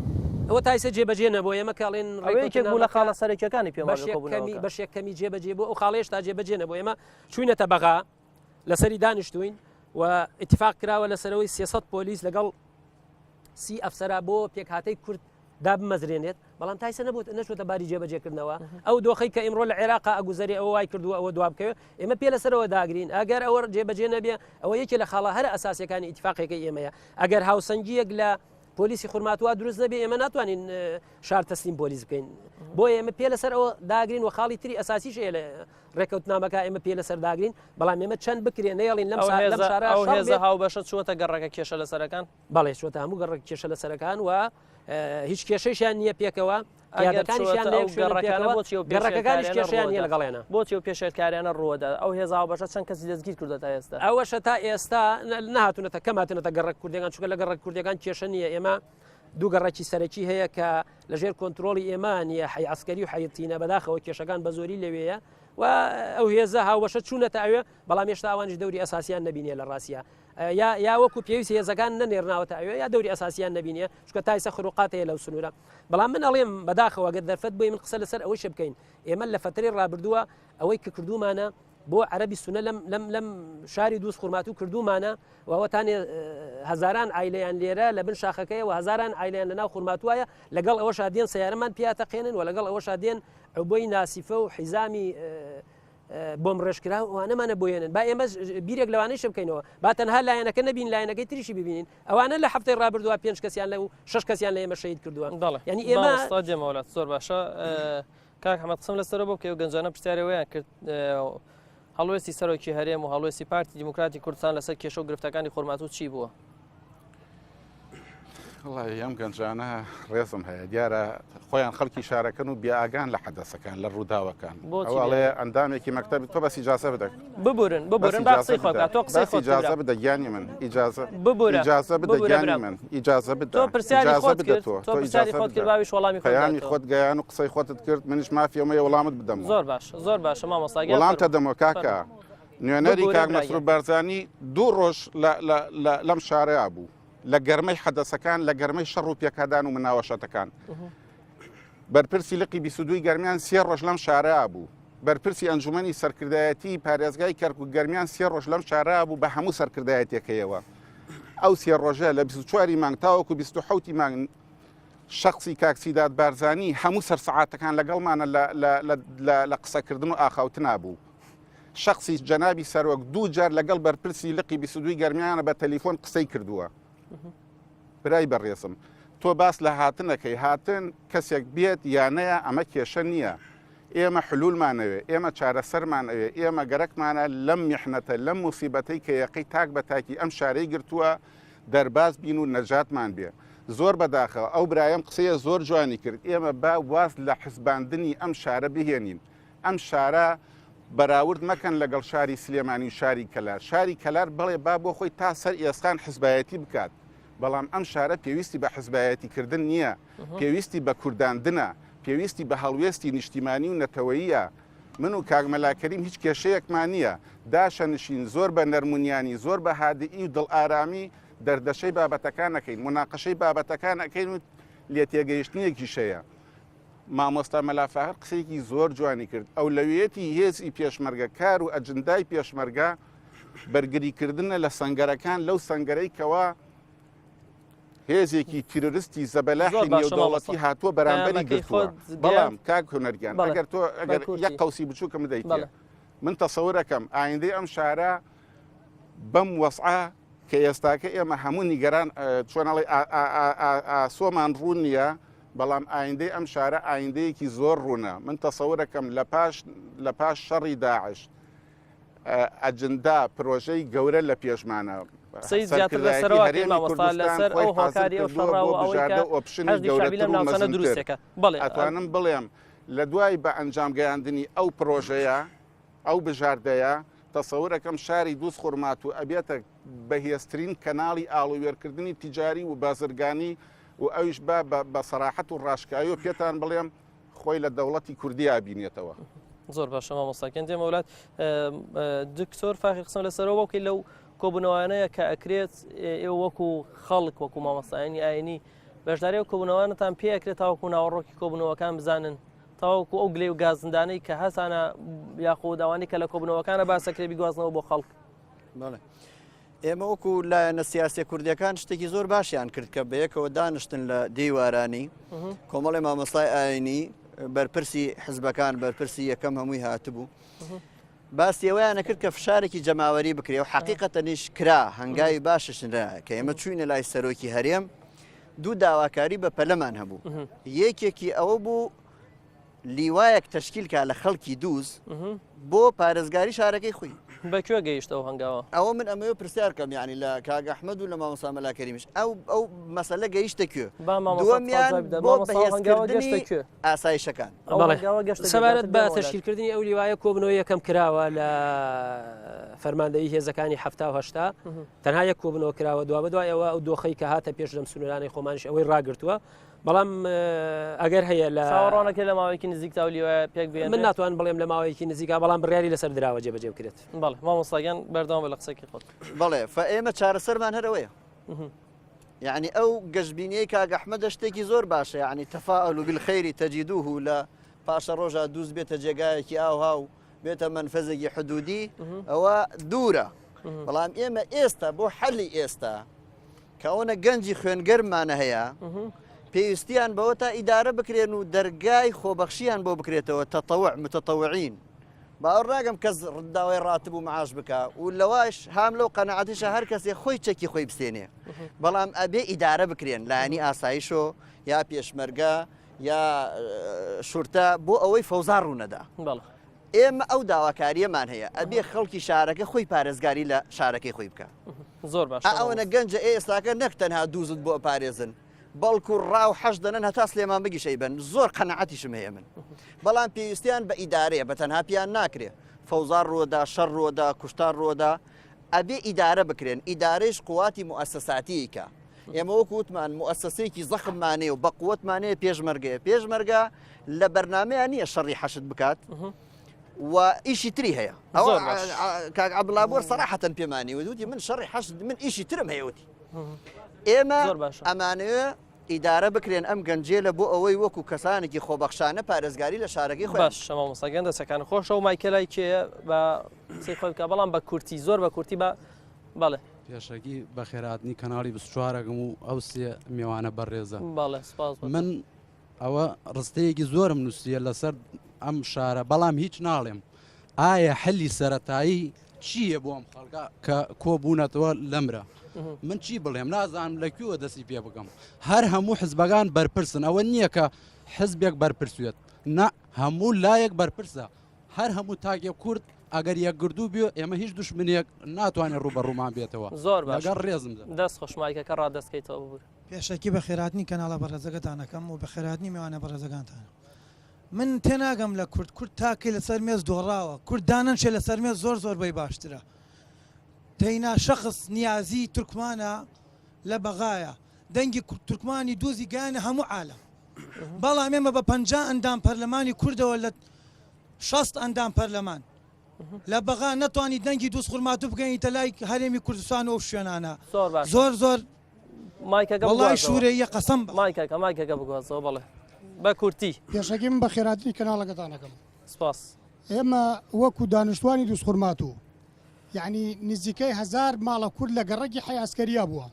ئەوە تا ئیسە جێبەجێ نەبووە، ئێمە کە ئەڵێن ئەوە یەکێک بوو لە ڕێککەوتنامەکە خاڵە سەرەکییەکانی پێم وابێ بەشێک کەمی کۆبوونەوەکە. بەشێک کەمی جێبەجێ بوو، ئەو خاڵەیش تا جێبەجێ نەبوو. ئێمە چووینەتە بەغا لەسەری دانیشتووین و ئیتفاق کراوە لەسەرەوەی 300 پۆلیس لەگەڵ 30 ئەفسەرا بۆ پێکهاتەی کورد دابمەزرێنێت، بەڵام تا ئیسە نەبووت نەچووتە باری جێبەجێکردنەوە. ئەو دۆخەی کە ئیمڕۆ لە عێراقا ئەگوزەرێ ئەوە وای کردووە ئەوە دوا بکەوێ. ئێمە پێ لەسەرەوە داگرین ئەگەر ئەوە جێبەجێ نەبێ ئەوە یەکێ لە خاڵە هەرە ئەساسیەکانی ئیتفاقێکەی ئێمەیە. ئەگەر هاوسەنگیەک لە پۆلیسی خورماتووا دروست نەبێ ئێمە ناتوانین شار تەسلیم پۆلیس بکەین. بۆیە ئێمە پێ لەسەر ئەوە داگرین و خاڵی تری ئەساسیش هەیە لە ڕێککەوتنامەکە ئێمە پێ لەسەر داگرین، بەڵام ئێمە چەند بکرێ نەیەڵین لەم شارە ئەو شەڕ هێزە بێت. هاوبەشە چووەتە گەڕەکە کێشە لەسەرەکان؟ بەڵێ چووەتە هەموو گەڕەک کێشە لەسەرەکان و هیچ کێشەیشیان نییە پێکەوە، ئەگەر قیادەکانیشیان چووەتە لە ئەو یەک شوێنن گەڕەکانە پێکەوە، بۆچی ئەو گەڕەکەکانیش پێشێلکاریانە کێشەیان نییە ڕووەدا؟ لەگەڵیانە. بۆچی ئەو پێشێلکاریانە ڕووەدا؟ ئەو هێزە هاوبەشە چەند کەسی دەستگیر کردووە تا ئێستا؟ ئەوەشە تا ئێستا نەهاتوونەتە کەم هاتوونەتە گەڕەک کوردیەکان، چونکە لە گەڕەک کوردیەکان کێشە نییە. ئێمە دوو گەڕەکی سەرەکی هەیە کە لەژێر کۆنترۆڵی ئێمە نییە، حەی عەسکەری و حەی تینە. بەداخەوە کێشەکان بە زۆری لەوێیە. و ئەو هێزە هاوبەشە چوونەتە ئەوێ بەڵام هێشتا ئەوانیش دەوری ئەساسیان نەبینیە لە ڕاستیا یا یا وەکو پێویست هێزەکان نەنێرناوەتە ئەوێ یا دەوری ئەساسیان نەبینیە چونکە تا ئیستا خروقات هەیە لەو سنوورە بەڵام من ئەڵێم بەداخەوە گەر دەرفەت بۆی من قسە لەسەر ئەوەیشە بکەین ئێمە لە فەترەی ڕابردووە ئەوەی کە کردوومانە بۆ عەرەبی سونە لەم لەم لەم شاری دووز خورماتوو کردوومانە و ئەوەتانێ هەزاران عایلەیان لێرە لە بن شاخەکەیە و هەزاران عایلەیان لە ناو خورماتووایە لەگەڵ ئەوەشا دێن سەیارەمان پیا تەقێنن و لەگەڵ ئەوەشا دێن عوبۆی ناسیفە و حیزامی بۆم ڕێژکراو ئەوانەمانە بۆیێنن با ئێمە بیرێک لەوانەیشە بکەینەوە با تەنها لایەنەکە نەبین لایەنەکەی تریشی ببینین ئەوانە لە هەفتەی ڕابردووە پێنج کەسیان لە و شش کەسیان لە ئێمە شەهید کردووە یعنی ئێمە زۆر باشە کاک حەمەد قسەم لەسەرە بۆ بکەی و گەنجانە پرسیاری ئەوەیان کرد هەڵوێستی سەرۆکی هەرێم و هەڵوێستی پارتی دیموکراتی کوردستان لەسەر کێشە و گرفتەکانی خۆرماتوو چی بووە؟ وڵی ئەم گەنجانە ڕێزم هەیە دیارە خۆیان خەڵکی شارەکەن و بیاگان لە حەدەسەکان لە ڕووداوەکان ئەوڵێ ئەندامێکی مەکتەبی تۆ بەس ئیجازە بدە ببورن ببورن با قسەی خۆت تۆ قسەی خۆت ئیجازە بدە گیانی من ئیجازە ببورە ئیجازە بدە گیانی من ئیجازە بدە تۆ پرسیاری خۆت کرد تۆ پرسیاری خۆت کرد باویش وەڵامی خۆت پەیامی خۆت گەیان و قسەی خۆتت کرد منیش مافی ئەمەیە وەڵامت بدەم زۆر باش زۆر باشە مامۆستا گیان وەڵام تەدەمەوە کاکە نوێنەری کاک مەسرور بارزانی دوو ڕۆژ لەم شارەیا بوو لە گەرمەی حەدەسەکان لە گەرمەی شەڕ و پێکادان و مناوەشەتەکان بەرپرسی لقی 22 گەرمیان سێ ڕۆژ لەم شارە بوو بەرپرسی ئەنجومەنی سەرکردایەتی پارێزگای کەرکوک گەرمیان سێ ڕۆژ لەم شارە بوو بە هەموو سەرکردایەتیەکەیەوە. ئەو سێ ڕۆژە لە 24 ی مانگ تاوەکو 27 ی مانگ شەخسی کاک سیداد بارزانی هەموو سەرسەعاتەکان لەگەڵمانە لە قسەکردن و ئاخاوتنا بوو. شەخسی جەنابی سەرۆک دوو جار لەگەڵ بەرپرسی لقی 22 گەرمیانە بە تەلیفۆن قسەی کردووە. برای بەڕێزم تۆ باس لە هاتنەکەی هاتن کەسێک بێت یا نەیە ئەمە کێشە نییە ئێمە حلولمان ئەوێ ئێمە چارەسەرمان ئەوێ ئێمە گەرەکمانە لەم میحنەتە لەم موسیبەتەی کە یەقەی تاک بە تاکی ئەم شارەی گرتووە دەرباز بین و نەجاتمان بێ زۆر بەداخەوە ئەو برایم قسەیە زۆر جوانی کرد ئێمە با واز لە حزباندنی ئەم شارە بهێنین ئەم شارە بەراورد مەکەن لەگەڵ شاری سلێمانی و شاری کەلار، شاری کەلار بەڵێ با بۆ خۆی تا سەر ئێسقان حزبایەتی بکات، بەڵام ئەم شارە پێویستی بە حزبایەتی کردن نییە، پێویستی بە کورداندنە، پێویستی بە هەڵوێستی نیشتیمانی و نەتەوەییە، من و کاک مەلا کەریم هیچ کێشەیەکمان نییە، داشەنشین زۆر بە نەرمونیانی، زۆر بە هادئی و دڵئارامی دەردەشەی بابەتەکان ئەکەین، موناقەشەی بابەتەکان ئەکەین و لێتێگەیشتنێکیش هەیە. مامۆستا مەلا فاخر قسەیەکی زۆر جوانی کرد، ئەولەویەتی هێزی پێشمەرگە، کار و ئەجندای پێشمەرگە بەرگریکردنە لە سەنگەرەکان، لەو سەنگەرەی کەوا هێزێکی تیرۆرستی زەبەلاحی نێودەوڵەتی هاتووە بەرامبەری گرتووە. بەڵام کاک هونەرگیان ئەگەر تۆ ئەگەر یەک قەوسی بچووکم بدەیتێ من تەسەورەکەم ئایندەی ئەم شارە بەم وەسعە کە ئێستاکە ئێمە هەموو نیگەران چۆن ئەڵێ ئاسۆمان ڕوون نییە بەڵام ئایندەی ئەم شارە ئایندەیەکی زۆر ڕوونە من تەسەورەکەم لە پاش لە پاش شەڕی داعش ئەجندا پرۆژەی گەورە لە پێشمانە قسەی زیاتر لەسەرەوە مامۆستا لەسەر ئەو هۆکاری ئەو شەڕە و ئەوەی کە ئۆپشنی حەشدی شەعبی لەم گەورەتر و ناوچانە مەزنتر دروستێکە بەڵێ ئەتوانم بڵێم لە دوای بە ئەنجام گەیاندنی ئەو پرۆژەیە ئەو بژاردەیە، تەسەورەکەم شاری دووزخورماتوو ئەبێتە بەهێزترین کەناڵی ئاڵووێرکردنی تیجاری و بازرگانی و ئەویش با بە سەراحەت و ڕاشکاویەوە پێتان بڵێم خۆی لە دەوڵەتی کوردیا ئەبینێتەوە. زۆر باشە مامۆستا گیان دێمە وڵات دکتۆر فاخیر قسەم لەسەرەوە بۆ بکەی لەو کۆبوونەوانەیە کە ئەکرێت ئێوە وەکو خەڵک وەکو مامۆستایانی ئاینی بەشداری ئەو کۆبوونەوانەتان پێ ئەکرێت تاوەکو ناوەڕۆکی کۆبوونەوەکان بزانن تاوەکو ئەو گلەی و گازندانەی کە هەسانە یاخود ئەوانەی کە لە کۆبوونەوەکانە باسەکرێ بیگوازنەوە بۆ خەڵک. بەڵێ. ئێمە وەکو لایەنە سیاسیە کوردیەکان شتێکی زۆر باشیان کرد کە بەیەکەوە دانیشتن لە دیوارانی کۆمەڵی مامۆستای ئاینی بەرپرسی حزبەکان بەرپرسی یەکەم هەمووی هاتبوو باسی ئەوەیانە کرد کە فشارێکی جەماوەری بکرێ و حقیقەتەنیش کرا هەنگاوی باششنرا کە ئێمە چوینە لای سەرۆکی هەرێم دوو داواکاری بە پەلەمان هەبوو یەکێکی ئەوە بوو لیوایەک تەشکیل کا لە خەڵکی دووز بۆ پارێزگاری شارەکەی خۆی. بە کوێ گەیشت ئەو هەنگاوە؟ ئەوە من ئەمەوێ پرسیار کەم یانی لە کاک ئەحمەد و لە مامۆستا مەلا کەریمیش ئەو ئەو مەسەلە گەیشتە کوێ؟ با مامۆستا دووەمیان جواب بدات. بۆ مامۆستا ئەو هەنگاوە گەشتە بەهێزکردنی کوێ؟ ئاسایشەکان. ئەو بەڵێ. هەنگاوە گەشتە کوێ؟ سەبارەت دواتر بە دێمەوە لات. تەشکیلکردنی ئەو لیوایە کۆبوونەوەی یەکەم کراوە لە فەرماندەیی هێزەکانی 70 و 80 تەنها یەک کۆبوونەوە کراوە دوابەدوای ئەوە ئەو دۆخەی کە هاتە پێش لەم سنوورانەی خۆمانیش ئەوەی ڕاگرتووە. بەڵام ئەگەر هەیە لە چاوەڕوانەکەی لە ماوەیەکی نزیکدا و لیوایە پێک بێنرێت؟ من ناتوانم بڵێم لە ماوەیەکی نزیکا بەڵام بڕیاری لەسەر دراوە جێبەجێ بکرێت. بەڵێ مامۆستا گیان بەردەوام بە لە قسەکی خۆت. بەڵێ فە ئێمە چارەسەرمان هەر ئەوەیە. یعنی ئەو گەشبینیەی کاک ئەحمەدە شتێکی زۆر باشە یعنی تفاءلوا بالخیر تجدوه لە پاشە ڕۆژا دووست بێتە جێگایەکی ئاوها و بێتە مەنفەزێکی حدودی ئەوە دوورە بەڵام ئێمە ئێستا بۆ حەلی ئێستا کە ئەوەنە گەنجی خوێنگەرمانە هەیە پێویستیان بەوە تا ئیدارە بکرێن و دەرگای خۆبەخشیان بۆ بکرێتەوە تەتەوع متەتەوعین باوەڕ ناکەم کەس داوای ڕاتب و معاش بکا و لەوەش هام لەو قەناعەتیشە هەر کەسێ خۆی چەکی خۆی بسێنێ بەڵام ئەبێ ئیدارە بکرێن لایەنی ئاسایشۆ یا پێشمەرگە یا شورتە بۆ ئەوەی فەوزا ڕوونەدا ئێمە ئەو داواکاریەمان هەیە ئەبێ خەڵکی شارەکە خۆی پارێزگاری لە شارەکەی خۆی بکە زۆر باش ئەوەنە گەنجە ئێستاکە نەک تەنها دووزت بۆ پارێزن بەڵکو ڕاو حەش دەنن هەتا سلێمان بگیش ئەیبەن زۆر قەناعەتیشم هەیە من بەڵام پێویستیان بە ئیدارەیە بە تەنها پیان ناکرێ فەوزا ڕووەدا شەڕ ڕووەدا کوشتار ڕووەدا ئەبێ ئیدارە بکرێن ئیدارەیش قوواتی موئەسەساتییکە ئێمە وەکو وتمان موئەسەسەیەکی زەخممانەیە و بە قووەتمانەیە پێشمەرگەیە پێشمەرگە لە بەرنامەیان نییە شەڕی حەشد بکات و ئیشی تری هەیە ئەوە کاک عەبدوڵا بۆر سەراحەتەن پێمانی وتی من شەڕی حەشد من ئیشی ترم هەیە وتی ئێمە ئەمانەوێ ئیدارە بکرێن ئەم گەنجێلە بۆ ئەوەی وەکو کەسانێکی خۆبەخشانە پارێزگاری لە شارەکەی خۆیان باشە مامۆستا گیان دەستەکان خۆشە و مایکە لای کێیە بە قسەی خۆی بکە بەڵام بە کورتی زۆر بە کورتی بە بەڵێ پێشەکی بەخێراتنی کەناڵی 24ەکەم و ئەو سێ میوانە بەڕێزە بەڵێ سپاس بۆ من ئەوە ڕستەیەکی زۆرم نووسیە لەسەر ئەم شارە بەڵام هیچ ناڵێم ئایا حلی سەتایی چییە بۆ ئەم خەڵکە کە کۆبوونەتەوە لەمرە من چی بڵێم نازانم لە کوێوە دەستی پێ بکەم هەر هەموو حزبەکان بەرپرسن ئەوە نییە کە حزبێک بەرپرسوێت نە هەموو لایەک بەرپرسە هەر هەموو تاکێک کورد ئەگەر یەکگردوو بێ ئێمە هیچ دوشمنێک ناتوانێت ڕووبەڕوومان بێتەوە زۆر باش لەگەڵ ڕێزمدا دەست خۆش مایکەکە ڕادەستکەیتەوە ببورە. پێشەکی بەخێرهاتنی کەناڵە بەڕێزەکەتان ئەکەم و بەخێرهاتنی میوانە بەڕێزەکانتان. من تێناگەم لە کورد، کورد تا کەی لەسەر مێز دۆڕاوە، کورد دانەنشێ لەسەر مێز زۆر زۆر بۆی باشترە. تەینا شەخس نیازی تورکمانە لە بەغایە، دەنگی تورکمانی دوزی گەیانە هەموو عالەم. بەڵام ئێمە بە 50 ئەندام پەرلەمانی کوردەوە لە 60 ئەندام پەرلەمان لە بەغا نەتوانی دەنگی دوزخورماتوو بگەینیتە لای هەرێمی کوردستان و ئەو شوێنانە. زۆر باشە. زۆر زۆر مایکەکە وەڵای بگوازەوە. شورەییە قەسەم بە. مایکەکە مایکەکە بگوازەوە بەڵێ بە کورتی. پێشەکی من بەخێرهاتنی کەناڵەکەتان ئەکەم. سپاس. ئێمە وەکو دانیشتوانی دوزخورماتوو یەعنی نزیکەی هەزار ماڵە کورد لە گەڕەکی حەی عەسکەریە بووە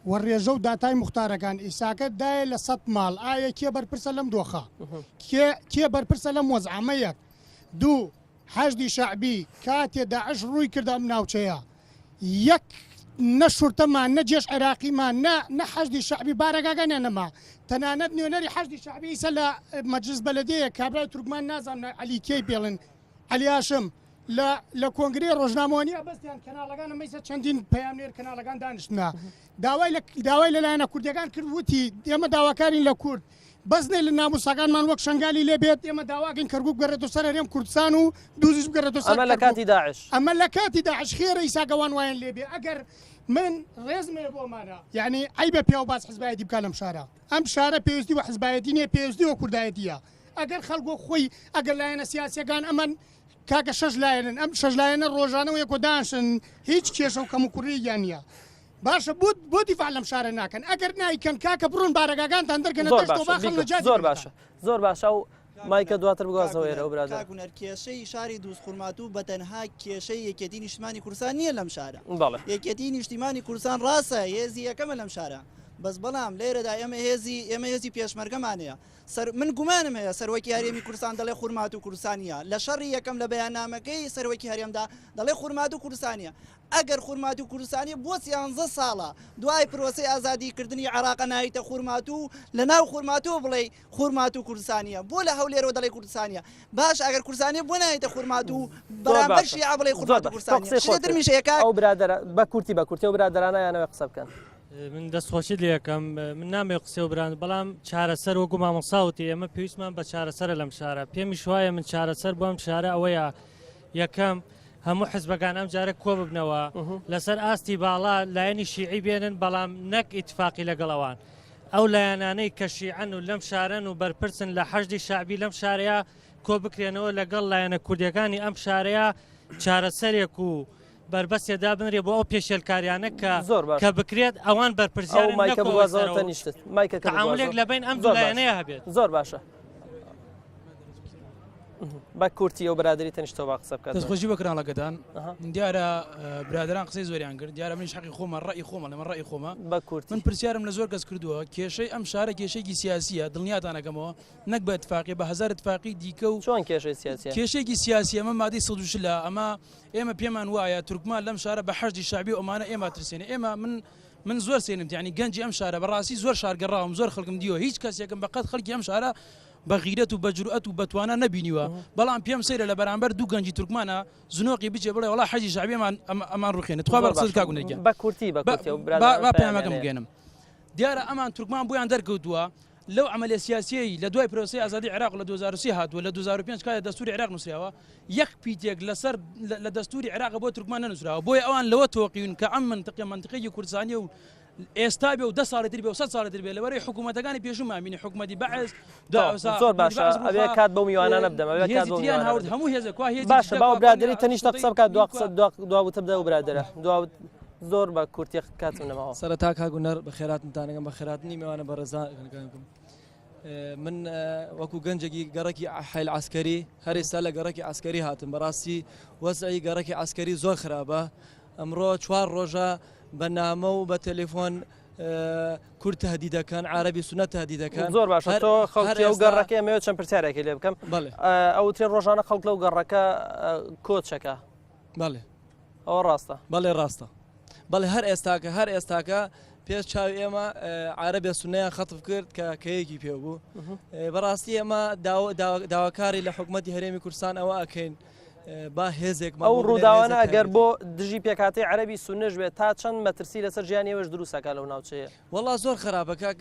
و ڕێژە و داتای موختارەکان ئیساکە دایە لە سەت ماڵ ئایە کێ بەرپرسە لەم دۆخە کێ کێ بەرپرسە لەم وەزعە ئەمە یەک دوو حەشدی شەعبی کاتێ داعش ڕووی کردە ئەم ناوچەیە یەک نە شورتەمان نە جێش عێراقیمان نە نە حەشدی شەعبی بارەگاگانیان نەما تەنانەت نوێنەری حەشدی شەعبی ئیسە لە مەجلس بەلەدیەیە کابرای تورکمان نازانم عەلی کێی پێڵن عەلی هاشم لە لە کۆنگرەی ڕۆژنامەوانی ئەبەستیان کەناڵەکان ئەمەیسە چەندین پەیامنێر کەناڵەکان دانیشتنە داوای لە داوای لە لایەنە کوردیەکان کرد وتی ئێمە داواکارین لە کورد بەس نێ لە ناموسەکانمان وەک شەنگالی لێ بێت ئێمە داواکەین کەرکوک بگەڕێتەوە سەر هەرێم کوردستان و دوزیش بگەڕێتەوە سەر ئەمە لە کەرکوک کاتی داعش. ئەمە لە کاتی داعش خێرە ئیساکە وان وایان لێ بێ ئەگەر من ڕێزم هەیە بۆ ئەمانە یعنی عەیبە پیاو باس حزبایەتی بکا لەم شارە ئەم شارە پێویستی بە حزبایەتی نییە پێویستی بە کوردایەتیە ئەگەر خەڵک وەک خۆی ئەگەر لایەنە سیاسیەکان ئەمەن کاکە شەش لایەنن ئەم شەش لایەنە ڕۆژانە وەیەکۆ دانشن هیچ کێشە و کەموکوڕیەکیان نییە باشە بۆ بۆ دیفاع لەم شارە ناکەن ئەگەر نایکەن کاکە بڕۆن بارەگاکانتان دەرکەنە زۆر دەشتەوە باشە با خەڵک بیگۆ نەجاتی زۆر بکەن. باشە زۆر باشە و مایکە دواتر بگوازەوە ئێرە ئەو برادەرە. کاک هونەر کێشەی شاری دووزخورماتوو بە تەنها کێشەی یەکێتی نیشتمانی کوردستان نییە لەم شارە بەڵێ. یەکێتی نیشتیمانی کوردستان ڕاستە هێزی یەکەمە لەم شارە بەس بەڵام لێرەدا ئێمە هێزی ئێمە هێزی پێشمەرگەمان هەیە سەر من گومانم هەیە سەرۆکی هەرێمی کوردستان دەڵێ خورماتوو کوردستانییە لە شەڕی یەکەم لە بەیاننامەکەی سەرۆکی هەرێمدا دەڵێ خورماتوو کوردستانییە ئەگەر خورماتوو کوردستانیە بۆ سیانزە ساڵە دوای پرۆسەی ئازادی کردنی عێراقە نایتە خورماتوو لە ناو خورماتوو بڵێی خورماتوو کوردستانیە بۆ لە هەولێرەوە دەڵێی کوردستانیە باش ئەگەر کوردستانیە بۆ نایتە خورماتوو زۆر بەرامبەر باشە شیعە بڵێی زۆر خورماتوو باشە تۆ کوردستانیە قسەی شتێ خۆت کرد درمیش هەیە کاک ئەو برادەرە بە کورتی بە کورتی ئەو برادەرانە یانەوێ قسە بکەن. من دەستخۆشیت لێ ئەکەم من نامەوێ قسەی بران بەڵام چارەسەر وەکو مامۆستا وتی ئێمە پێویستمان بە چارەسەرە لەم شارە پێمیش وایە من چارەسەر بۆ ئەم شارە ئەوەیە یەکەم هەموو حزبەکان ئەم جارە کۆ ببنەوە لەسەر ئاستی باڵا لایەنی شیعی بێنن بەڵام نەک ئیتفاقی لەگەڵ ئەوان. ئەو لایەنانەی کە شیعەن و لەم شارەن و بەرپرسن لە حەشدی شەعبی لەم شارەیە کۆ بکرێنەوە لەگەڵ لایەنە کوردیەکانی ئەم شارەیە چارەسەرێک و بەربەستێ دابنرێ بۆ ئەو پێشێلکاریانە کە زۆر باش کە بکرێت ئەوان ئەو بەرپرسیارن مایکە نەکەوە بگوازەوە سەرەوە تەنیشتت مایکەکە تەعامولێک بگوازەوە لە بەین ئەم دوو زۆر باش لایەنەیە هەبێت. زۆر باشە بە کورتی ئەو برادری تەنیشتەوە با قسە بکات. دەستخۆشی بۆ کەناڵەکەتان دیارە برادەران قسەی زۆریان کرد دیارە منیش حەقی خۆمە ڕەئی خۆمە لەمە ڕەئی خۆمە بە کورتی من پرسیارم لە زۆر کەس کردووە کێشەی ئەم شارە کێشەیەکی سیاسیە دڵنیاتان ئەکەمەوە نەک بە اتفاقی بە هەزار اتفاقی دیکە و چۆن کێشەی سیاسیە؟ کێشەیەکی سیاسی ئەمە مادەی 140 ئەمە ئێمە پێمان وایە تورکمان لەم شارە بە حەشدی شەعبی و ئەمانە ئێمە ترسێنێ ئێمە من من زۆر سێنم یعنی گەنجی ئەم شارە بەڕاستی زۆر شار گەڕاوم زۆر خەڵکم دیوە هیچ کەسێکم بەقەد خەڵکی ئەم شارە بە غیرەت و بە جورئەت و بە توانا نەبینیوە بەڵام پێم سەیرە لە بەرامبەر دوو گەنجی تورکمانە زنۆقی بچێ بڵێ وەڵا حەجی شەعبی ئەمان ئەمان ڕوخێنێ تخوا بە زۆر قسەت باشە کاک هونەر گیان بە کورتی بە با کورتی ئەو با برادەرانە با پەیامیان پەیامەکەم هەیە. بگەێنم دیارە ئەمان تورکمان بۆیان دەرکەوتووە لەو عەمەلیە سیاسیەی لە دوای پرۆسەی ئازادی عێراق لە 2003 هاتووە لە 2005 کاتێ دەستوری عێراق نووسراوە یەک پیتێک لەسەر لە دەستوری عێراق بۆ تورکمان نەنووسراوە بۆیە ئەوان لەوە تۆقیون کە ئەم منتقە منتقەیەکی کوردستانیە و ئێستا بێ و دە ساڵی تر بێ و سەد ساڵی تر بێ لەبەرەی حکوومەتەکانی پێشوومان بینی حکوومەتی بەعس زۆر باشە ئەبێ کات بەو میوانانە بدەم ئەبێ کات بەو تریان میوانانە هاورد بدەم. هەموو هێزە کوا هێزی باشە جدە باو کوا برادری کوا تەنیشتە سوڵتەی قسە بکات دوا کوا قسە دوا دوا وتە بدە و برادەرە دوا زۆر بە کورتی کاتم نەماوە. سەرەتا کاک هونەر بەخێراتنتان ئەکەم بەخێراتنی میوانە بەڕێزانەکانم من وەکو گەنجێکی گەڕەکی حەیل عەسکەری هەر ئێستا لە گەڕەکی عەسکەری هاتم بەڕاستی وەزعی گەڕەکی عەسکەری زۆر خراپە ئەمڕۆ چوار ڕۆژە بە نامە و بە تەلەفۆن کورد تهدید دەکەن عربی سونە تهدید دەکەن زۆر باشە تۆ خەڵکی ئەو گەڕەکەی ئەمەوێت چەند پرسیارێکی لێ بکەم ئەوترێ ڕۆژانە خەڵک لەو گەڕەکە کۆچەکە بەڵێ ئەوە ڕاستە؟ بەڵێ ڕاستە بەڵێ هەر ئێستاکە هەر ئێستاکە پێش چاوی ئێمە عربێ سونەیان خەتف کرد کە کەیەکی پێ بوو بەڕاستی ئێمە داواکاری لە حکوومەتی هەرێمی کوردستان ئەوە ئەکەین با هێزێک ئەو ڕووداوانە ئەگەر بۆ دژی پێکاتی عەربی سونەش بێت تا چەند مەترسی لەسەر ژیانی ئێوەش دروستەکە لەو ناوچەیە وەڵا زۆر خراپە کاک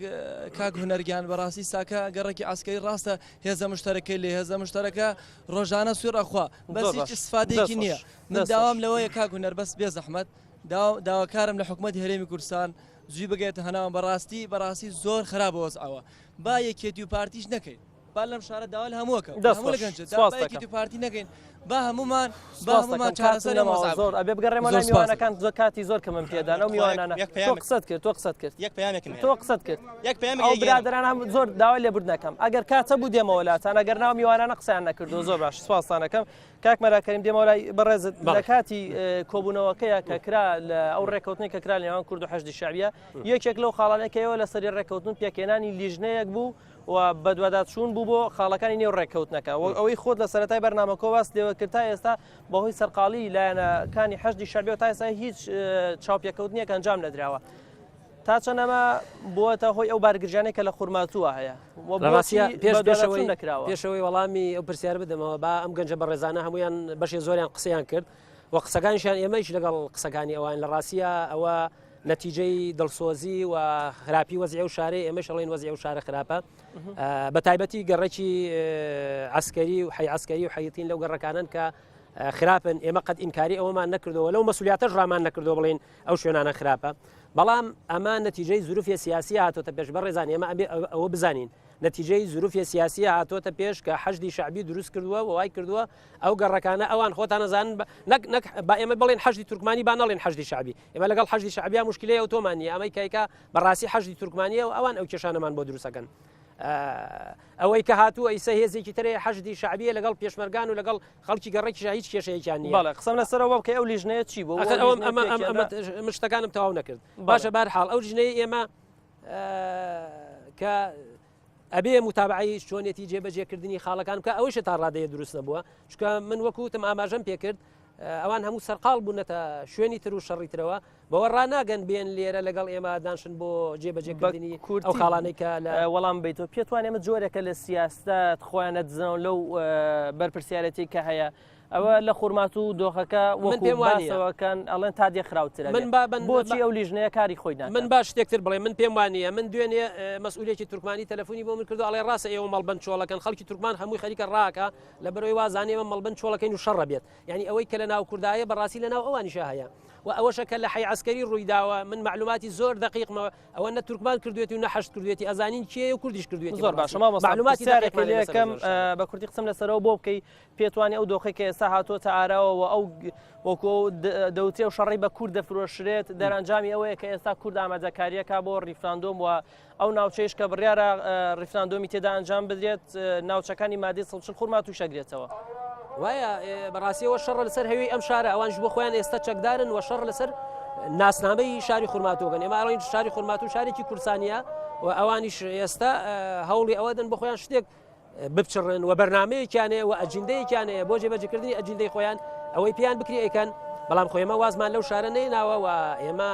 کاک هونەرگیان بەڕاستی ساکە گەڕەکی عسکەری ڕاستە هێزە مشتەرەکەی لێ هێزە مشتەرەکە ڕۆژانە سوێڕ ئەخوا بەس هیچ استفادەیەکی نییە من داوام لەوەیە کاک هونەر بەس بێ زەحمەت داواکارم لە حکوومەتی هەرێمی کوردستان زووی بگێتە هەناوم بەڕاستی بەڕاستی زۆر خراپە وەزعەوە با یەکێتی و پارتیش نەکەین با لەم شارە داوا لە هەموو ئەکەم دەست هەموو لە خۆش گەنجە سپاس با دەکەم یەکێتی و پارتی نەکەین با هەموومان با سپاس هەموومان دەکەم کاتم چارەسەری ئەم نەماوە وەزعە زۆر بکەین ئەبێ بگەڕێمەوە زۆر لای سپاس میوانەکان زۆر کاتی زۆر کەمم پێدان ئەو تخوا میوانانە یەک تۆ پەیامێک قسەت کرد تۆ قسەت کرد یەک پەیامێکم تۆ هەیە قسەت کرد یەک پەیامێک ئەو ئەیگەیەنم برادەران هەم زۆر داوای لێبوردن ئەکەم ئەگەر کات هەبوو دێمەوە لاتان ئەگەر ناو میوانانە قسەیان نەکردووە زۆر باش سپاستان ئەکەم کاک مەلا کەریم دێمەوە لای بەڕێزت لە بەڵێ. کاتی کۆبوونەوەکەیە کە کرا لە ئەو ڕێککەوتنەی کە کرا لە نێوان کورد و حەشدی شەعبیە یەکێک لەو خاڵانەی کە ئێوە لەسەری ڕێککەوتن پێکهێنانی لیژنەیەک بوو و بەدواداچوون بوو بۆ خاڵەکانی نێو ڕێککەوتنەکە وەک ئەوەی خۆت لە سەرەتای بەرنامەکەوە باست لێوە کرد تا ئێستا بەهۆی سەرقاڵی لایەنەکانی حەشدی شەعبیەوە تا ئێستا هیچ چاوپێکەوتنێک ئەنجام نەدراوە تا چەند ئەمە بووەتە هۆی ئەو بارگرژانەی کە لە خورماتووە هەیە و لە ڕاستیە بۆچی پێش بەدواداچوون پێشەوەی نەکراوە؟ پێشەوەی وەڵامی ئەو پرسیار بدەمەوە با ئەم گەنجە بەڕێزانە هەمویان بەشێ زۆریان قسەیان کرد و قسەکانیشیان ئێمەیش لەگەڵ قسەکانی ئەوان لە ڕاستیە ئەوە نەتیجەی دڵسۆزی و خراپی وەزعی ئەو شارەی ئێمەش ئەڵێن وەزعی ئەو شارە خراپە بە تایبەتی گەڕەکی عسکەری و حەی عسکەری و حەیتین لەو گەڕەکانن کە خراپن ئێمە قەت ئینکاری ئەوەمان نەکردەوە لەو مەسولیاتەش ڕامان نەکردەوە بڵێن ئەو شوێنانە خراپە بەڵام ئەمە نەتیجەی زروفی سیاسی هاتۆتە پێش بەڕێزان ئێمە ئەبێ ئەوە بزانین نەتیجەی زروفی سیاسی هاتۆتە پێش کە حەشدی شەعبی دروست کردووە و وای کردووە ئەو گەڕەکانە ئەوان خۆتان ئەزانن نەک نەک با ئێمە بڵێن حەشدی تورکمانی با نەڵێن حەشدی شەعبی ئێمە لەگەڵ حەشدی شەعبیا مشکلەیە و تۆمان نییە ئەمەی کایکا بەڕاستی حەشدی تورکمانیە و ئەوان ئەو کێشانەمان بۆ دروستەکەن ئەوەی کە هاتووە ئیسە هێزێکی ترێ حەشدی شەعبیە لەگەڵ پێشمەرگان و لەگەڵ خەڵکی گەڕەکیشا هیچ کێشەیەکیان نییە. بەڵێ قسەم لەسەرەوە بکەی ئەو لیژنەیە چی بوو؟ ئەخر ئەوەم ئەمە ئەمە من شتەکانم تەواو نەکرد. باشە بارحاڵ ئەو لیژنەیە ئێمە کە ئەبێ متابعەی چۆنێتی جێبەجێکردنی خاڵەکان بکە ئەوەیشە تا ڕادەیە دروست نەبووە چونکە من وەکو وتم ئاماژەم پێکرد ئەوان هەموو سەرقاڵ بوونەتە شوێنی تر و شەڕی ترەوە بەوە ڕناگەن بێن لێرە لەگەڵ ئێمە دانشن بۆ جێبەجێکردنی ئەو خاڵانەی کە لە وەڵام بیتەوە پێت وانە ئەمە جۆرێکە لە سیاستات خۆیان نەدزنەوە لەو بەرپرسیارەتی کە هەیە ئەوە لە خورماتوو دۆخەکە من وەکو پێم وانییە. باسەوەکەن ئەڵێن تا دێ خراوترە من با بن بۆچی ئەو لیژنەیە کاری خۆی ناکات؟ من با شتێک تر بڵێم من پێم وانییە من دوێنێ مەسئولێکی تورکمانی تەلەفۆنی بۆ من کردو ئەڵێ ڕاستە ئێوە مەڵبەند چۆڵەکەن خەڵکی تورکمان هەمووی خەریکە ڕاکە لەبەرئەوەی وازانێ ئێمە مەڵبەند چۆڵەکەین و شەڕە بێت یعنی ئەوەی کە لە ناو کوردایە بەڕاستی لە ناو ئەوانیشا هەیە. و ئەوەشە کە لە حەی عەسکەری ڕوویداوە من مەعلوماتی زۆر دەقیقمە ئەوە نە تورکمان کردوێتی و نە حەشد کردوێتی ئەزانین کێیە و کوردیش کردوێتی زۆر باشە مامۆستا مەعلوماتی پرسیارێکم دەقیقمان لێ لەسەر ئەکەم زۆر شتە. بە کوردی قسەم لەسەرەوە بۆ بکەی پێتوانی ئەو دۆخەی کە ئێستا هاتووەتە ئاراوە و ئەو وەکو ئەو دەوترێ و شەڕی بە کورد دەفرۆشرێت دەرەنجامی ئەوەیە کە ئێستا کورد ئامادەکاریەکە بۆ ڕیفراندۆم و ئەو ناوچەیش کە بڕیارە ڕیفراندۆمی تێدا ئەنجام بدرێت ناوچەکانی مادەی 140 خورماتووش ئەگرێتەوە. وایە بەڕاستیەوە شەڕە لەسەر هەوی ئەم شارە ئەوانش بۆ خۆیان ئێستا چەکدارن و شەڕ لەسەر ناسنامەی شاری خورماتوەکەن ئێمە ئەڵێن شاری خورماتوو شارێکی کوردستانیە و ئەوانیش ئێستا هەوڵی ئەوە دەن بۆ خۆیان شتێک بپچڕن و بەرنامەیەکیان هەیە و ئەجیندەیەکیان هەیە بۆ جێبەجێکردنی ئەجیندەی خۆیان ئەوەی پێیان بکری ئەیکەن بەڵام خۆ ئێمە وازمان لەو شارە نەیناوە و ئێمە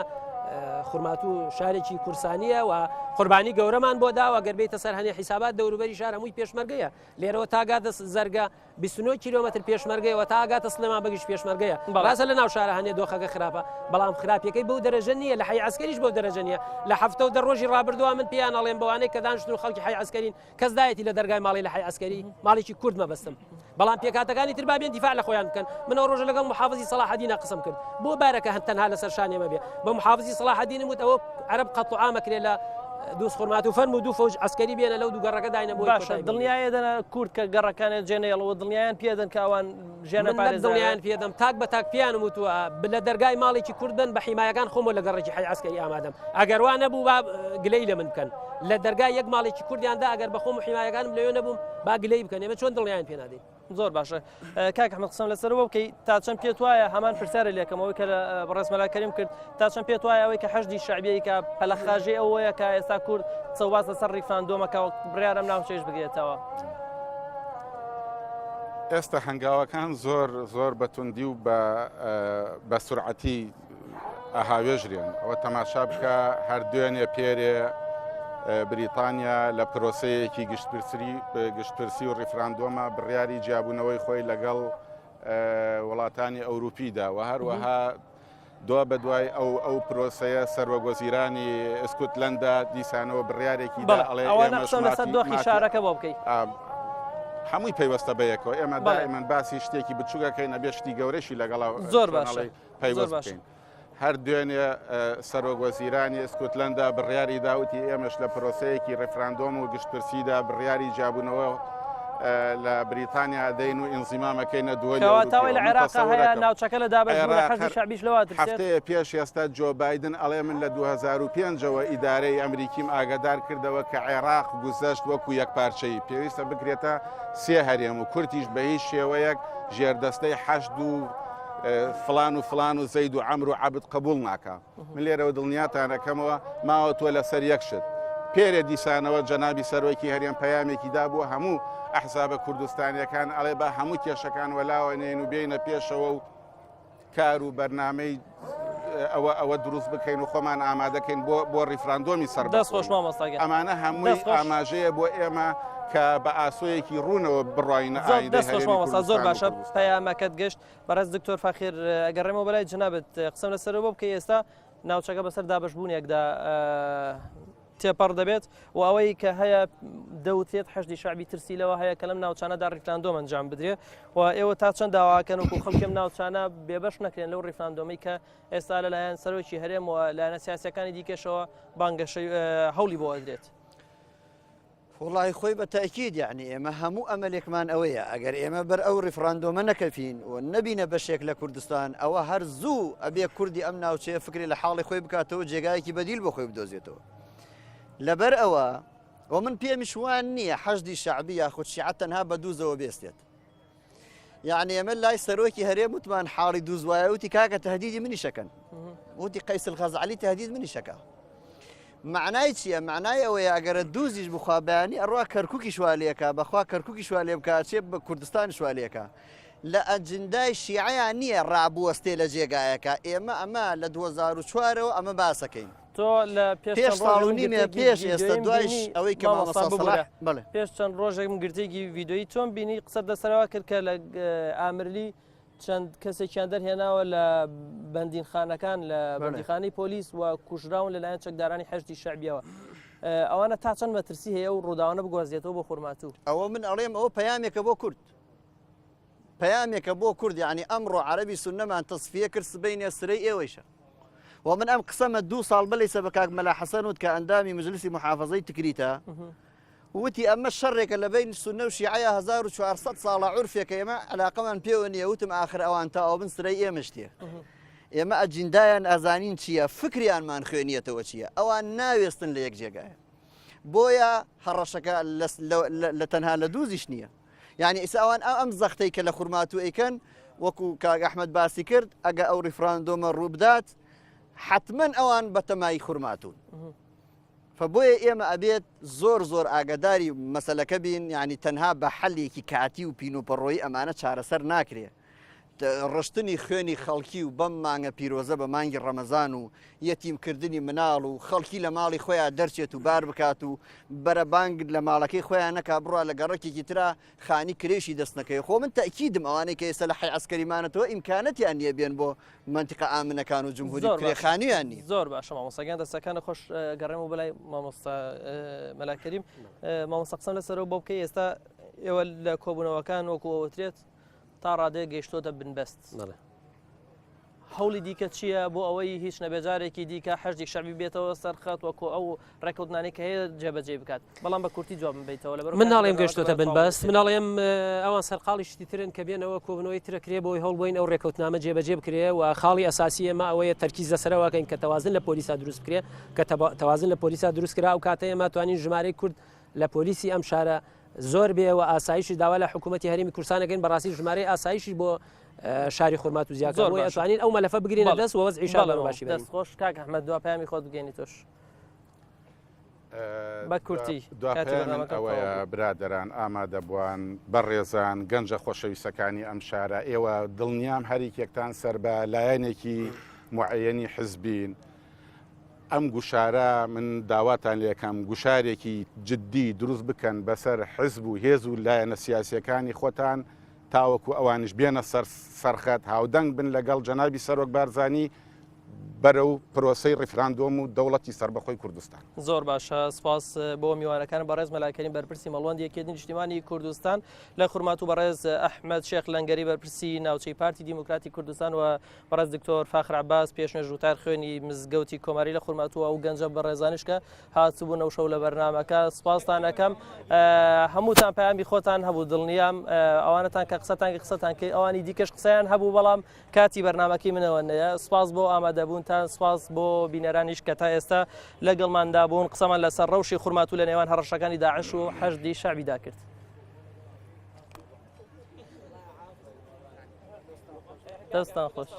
خورماتوو شارێکی کورسانیە و قوربانی گەورەمان بۆ داوە گەر بێتە سەر هەنێ حیسابات دەوروبەری شار هەمووی پێشمەرگەیە لێرەوە تاگاتە زەرگە 29 کیلۆمەتر پێشمەرگەیە و تاگاتە سلێمان بەگیش پێشمەرگەیە ڕاستە لە ناو شارە هەنێ دۆخەکە خراپە بەڵام خراپیەکەی بەو دەرەجە نییە لە حەی عەسکەریش بەو دەرەجە نییە لە هەفتە و دە ڕۆژی ڕابردووە من پێیان ئەڵێم بەوانەی کە دانیشتن و خەڵکی حەی عەسکەرین کەس دایەتی لە دەرگای ماڵی لە حەی عەسکەری ماڵێکی کورد مەبەستم بەڵام پێکهاتەکانی تر با بێن دیفاع لە خۆیان بکەن من ئەو ڕۆژە لەگەڵ محافزی سەڵاحەدینە قسەم کرد بۆ بارەکە هەن تەنها لەسەر شان ئێمە بێ بە محافزی سەڵاحەدینم وت ئەوە عەرەب قەتڵ عام ئەکرێ لە دووس خورمات و فەرموو دوو فەوج عەسکەری بێنە لەو دوو گەڕەکە داینە بۆی باشە دڵنیایە دەنە کورد کە گەڕەکانیان جێنەیەڵەوە دڵنیایان پێدەن کە ئەوان ژیانە من نەک دڵنیایان پێدەم تاک بە تاک پێیانم وتووە لە دەرگای ماڵێکی کورد بن بە حیمایەکان خۆمەوە لە گەڕەکی حەی عەسکەری ئامادەم ئەگەر وا نەبوو با گلەی لە من بکەن لە دەرگای یەک ماڵێکی کوردیان دا ئەگەر بە خۆم و حیمایەکانم لەوێ نەبووم با گلەی بکەن ئێمە چۆن دڵنیایان پێ نادەین. زۆر باشە کاک ئەحمەد قسەم لەسەرەوە بکەی تا چەند پێت وایە هەمان پرسیارە لێکەمەوەی کە لە بەڕێز مەلا کەریم کرد تا چەند پێت وایە ئەوەی کە حەشدی شەعبیەی کە پەلەخاژەی ئەوەیە کە ئێستا کورد قسە باس لەسەر ڕیفراندۆمەکە بڕیارە ئەم ناوچەیش بگرێتەوە. ئێستا هەنگاوەکان زۆر زۆر بە توندی و بە سورعەتی ئەهاوێژرێن ئەوە تەماشا بکە هەر دوێنێ پێرێ بریتانیا لە پرۆسەیەکی گشتپرسی گشتپرسی و ڕیفراندۆمە بڕیاری جیابوونەوەی خۆی لەگەڵ وڵاتانی ئەوروپیدا و هەروەها دوا بە دوای ئەو ئەو پرۆسەیە سەروەک وەزیرانی ئسکوتلەندا دیسانەوە بڕیارێکی دا ئەڵێ ئەوانە قسە لەسەر دۆخی شارەکە بۆ بکەی. هەمووی پەیوەستە بە یەکەوە ئێمە دائیمەن باسی شتێکی بچووکەکەین ئەبێ شتی گەورەشی لەگەڵا زۆر باشە پەیوەست بکەین. هەر دوێنێ سەرۆک وەزیرانی ئسکوتلەندا بڕیاری داوتی ئێمەش لە پرۆسەیەکی ڕیفراندۆم و گشتپرسیدا بڕیاری جیابوونەوە لە بریتانیا دەین و ئینزیمامەکەینە دووەلی کەواتە ئەوەی لە عێراق هەیە ناوچەکە لە دابەشبوونە حەشدی شەعبیش لەوە ئەترسێت. هەفتەیە پێش ئێستا جۆ بایدن ئەڵێ من لە 2005ەوە ئیدارەی ئەمریکیم ئاگادار کردەوە کە عێراق گوزەشت وەکو یەکپارچەیی پێویستە بکرێتە سێ هەرێم و کوردیش بە هیچ شێوەیەک ژێردەستەی حەشد و فڵان و فڵان و زەید و عەمر و عەبد قبوڵ ناکا. من لێرەوە دڵنیاتان ئەکەمەوە ماوە تۆ لەسەر یەک شت. پێرێ دیسانەوە جەنابی سەرۆکی هەرێم پەیامێکی دابووە هەموو ئەحزابە کوردستانیەکان ئەڵێ با هەموو کێشەکان وەلاوە نێن و بێینە پێشەوە و کار و بەرنامەی ئەوە ئەوە دروست بکەین و خۆمان ئامادەکەین بۆ بۆ ڕیفراندۆمی سەر دەست خۆش مامۆستا گیان. ئەمانە هەمووی ئاماژەیە بۆ ئێمە کە بە ئاسۆیەکی ڕوونەوە بڕواینە ئایندەی دەست خۆش هەرێمی مامۆستا زۆر کوردستان و باشە کوردستان. پەیامەکەت گەشت بەڕێز دکتۆر فاخیر ئەگەڕێمەوە بەلای جەنابت قسەم لەسەرەوە بۆ بکەی ئێستا ناوچەکە بەسەر دابەشبوونێکدا تێپەڕ دەبێت و ئەوەی کە هەیە دەوترێت حەشدی شەعبی ترسی لەوە هەیە کە لەم ناوچانەدا ڕیفراندۆم ئەنجام بدرێ و ئێوە تا چەند داواکەن وەکو خەڵکی ئەم ناوچانە بێبەش نەکرێن لەو ڕیفراندۆمەی کە ئێستا لەلایەن سەرۆکی هەرێم و لایەنە سیاسیەکانی دیکەشەوە بانگەشەی هەوڵی بۆ ئەدرێت. وەڵاهی خۆی بە تەئکید یەعنی ئێمە هەموو ئەمەلێکمان ئەوەیە ئەگەر ئێمە بەر ئەو ڕیفڕاندۆمە نەکەفین و نەبینە بەشێک لە کوردستان ئەوە هەر زوو ئەبێ کوردی ئەم ناوچەیە فکری لە حاڵی خۆی بکاتەوە جێگایەکی بەدیل بۆ خۆی بدۆزێتەوە لەبەر ئەوە و من پێمیش وان نییە حەشدی شەعبی یاخود شیعە تەنها بە دووزەوە بێستێت یعنی ئێمە لای سەرۆکی هەرێم وتمان حاڵی دووز وایە وتی کاکە تهدیدی منیشەکەن وتی قەیس الخەزعەلی تهدید منیشەکە معنای چییە معنای ئەوەیە ئەگەرە دووزیش بخوا بەیانی ئەڕوا کەرککی شوالەکە بەخوا کەرککی شوالێ بکە چێ بە کوردستان شوالەکە لە ئەجندای شیعیان نییە ڕابوەستێ لە جێگایەکە ئێمە ئەمە لە 2004ەوە ئەمە باسەکەین تۆ لە پێش پێش چەند ساڵ و ڕۆژێک من نیمێ گرتەیەکی پێش ئێستا ڤیدیۆییم دوایش بینی ئەوەی کە مامۆستا مامۆستا ببورە سەڵاح بەڵێ. پێش چەند ڕۆژێک من گرتەیەکی ڤیدیۆیی تۆم بینی قسەت لەسەرەوە کرد کە لە ئامرلی چەند کەسێکیان دەرهێناوە لە بەندینخانەکان لە بەڵێ. بەندیخانەی پۆلیس و کوژراون لەلایەن چەکدارانی حەشدی شەعبیەوە ئەوانە تا چەند مەترسی هەیە و ڕووداوانە بگوازرێتەوە بۆ خورماتوو؟ ئەوە من ئەڵێم ئەوە پەیامێکە بۆ کورد. پەیامێکە بۆ کورد یانی ئەمڕۆ عەرەبی سوننەمان تەسفیە کرد سبەینێ سرەی ئێوەیشە. و من ئەم قسەمە دوو ساڵ بەلەیسە بە کاک مەلا حەسەن وت کە ئەندامی مجلسی محافەزەی تکریتە وتی ئەمە شەڕێکە لە بین سوننە و شیعەیە 1400 ساڵە عورفێکە ئێمە علاقەمان پێوە نییە وتم ئاخر ئەوان تا ئەو بن سرەی ئێمەش تێ ئێمە ئەجیندایان ئەزانین چییە فکریانمان خوێنیەتەوە چییە ئەوان ناوێستن لە یەک جێگایە بۆیە هەڕەشەکە لە تەنها لە دووزیش نییە یعنی ئیسا ئەوان ئەم زەختەی کە لە خورماتوو ئەیکەن وەکو کاک ئەحمد باسی کرد ئەگە ئەو ڕیفراندۆمە ڕووبدات حتمما ئەوان بەتەمای خورماتون فبۆیە ئێمە ئەبێت زۆر زۆر ئاگاداری مەسلەکە بین یعنی تەنها بە حەلێکی کاتی و پینوپەڕۆیی ئەمانە چارەسەر ناکرێ ڕشتنی خوێنی خەڵکی و بەم مانگە پیرۆزە بە مانگی ڕەمەزان و یەتیم کردنی مناڵ و خەڵکی لە ماڵی خۆیان دەرچێت و بار بکات و بەرەبانگ لە ماڵەکەی خۆیان نەکا بڕوا لە گەڕەکێکی ترا خانی کرێشی دەست نەکەوێ خۆ من تەئکیدم ئەوانەی کە ئێستا لە حەی عەسکەری مانەتەوە ئیمکانەتیان نییە بێن بۆ مەنتیقە ئامنەکان و جمهوری زۆر کرێ باشە. خانویان نییە. زۆر باشە مامۆستا گیان دەستەکانت خۆش گەڕێمەوە بەلای مامۆستا مەلا کەریم مامۆستا قسەم لەسەرەوە بۆ بکەی ئێستا ئێوە لە کۆبوونەوەکان وەکو ئەوترێت تا ڕادەیەک گەیشتۆتە بنبەست. هەوڵی دیکە چییە بۆ ئەوەی هیچ نەبێ جارێکی دیکە حەشدی شەعبی بێتەوە سەر خەت وەکو ئەو ڕێککەوتنانەی کە هەیە جێبەجێی بکات بەڵام بە کورتی جوابم بیتەوە لەبەر من ناڵێم گەشتۆتە بنبەست من ناڵێم ئەوان سەرقاڵی شتی ترن کە بێنەوە کۆبنەوەی ترە کرێ بۆی هەوڵ بۆین ئەو ڕێککەوتنامە جێبەجێ بکرێ و خاڵی ئەساسی ئێمە ئەوەیە تەرکیز لەسەرەوەکەین کە تەوازن لە پۆلیسا دروست بکرێ کە تەوازن لە پۆلیسا دروست کرا ئەو کاتە ئێمە توانین ژمارەی کورد لە پۆلیسی ئەم شارە زۆر بێ و ئاسایشی داوا لە حکوومەتی هەرێمی کوردستان ئەکەین بەڕاستی ژمارەی ئاسایشی بۆ شاری خورماتوو زیاد زۆر بۆیە باشە. ئەتوانین ئەو مەلەفە بگرینە بەڵێ. دەست و وەزعی شار بەڵێ بەرەو باشی بەرین. دەست خۆش کاک ئەحمەد دوا پەیامی خۆت بگەینی تۆش بە کورتی دوا کاتی پەیامم بەرنامەکە تەواو ئەوەیە بوو. برادەران ئامادەبووان بەڕێزان گەنجە خۆشەویستەکانی ئەم شارە ئێوە دڵنیام هەریکێکتان سەر بە لایەنێکی معەیەنی حزبین ئەم گوشارە من داواتان لێکەم گوشارێکی جدی دروست بکەن بەسەر حزب و هێز و لایەنە سیاسیەکانی خۆتان تاوەکو ئەوانیش بێنە سەر سەرخەت هاودەنگ بن لەگەڵ جەنابی سەرۆک بارزانی بەرەو پرۆسەی ڕیفراندۆم و دەوڵەتی سەربەخۆی کوردستان. زۆر باشە سپاس بۆ میوانەکان بەڕێز مەلا کەریم بەرپرسی مەڵوەندی یەکێتی نیشتیمانی کوردستان لە خورماتوو بەڕێز ئەحمەد شێخ لەنگەری بەرپرسی ناوچەی پارتی دیموکراتی کوردستان و بەڕێز دکتۆر فاخر عەباس پێشنوێژ وتار خوێنی مزگەوتی کۆماری لە خورماتوو ئەو گەنجە بەڕێزانیش کە هاتبوون ئەو شەو لە بەرنامەکە سپاستان ئەکەم هەمووتان پەیامی خۆتان هەبوو دڵنیام ئەوانەتان کە قسەتان قسەتان کەی ئەوانی دیکەش قسەیان هەبوو بەڵام کاتی بەرنامەکەی منەوە نەیە سپاس بۆ ئامادەبوونتان سپاس بۆ بینەرانیش کە تا ئێستا لەگەڵماندا بوون قسەمان لەسەر ڕەوشی خورماتوو لە نێوان هەڕەشەکانی داعش و حەشدی شەعبیدا کرد. دەستان خۆش.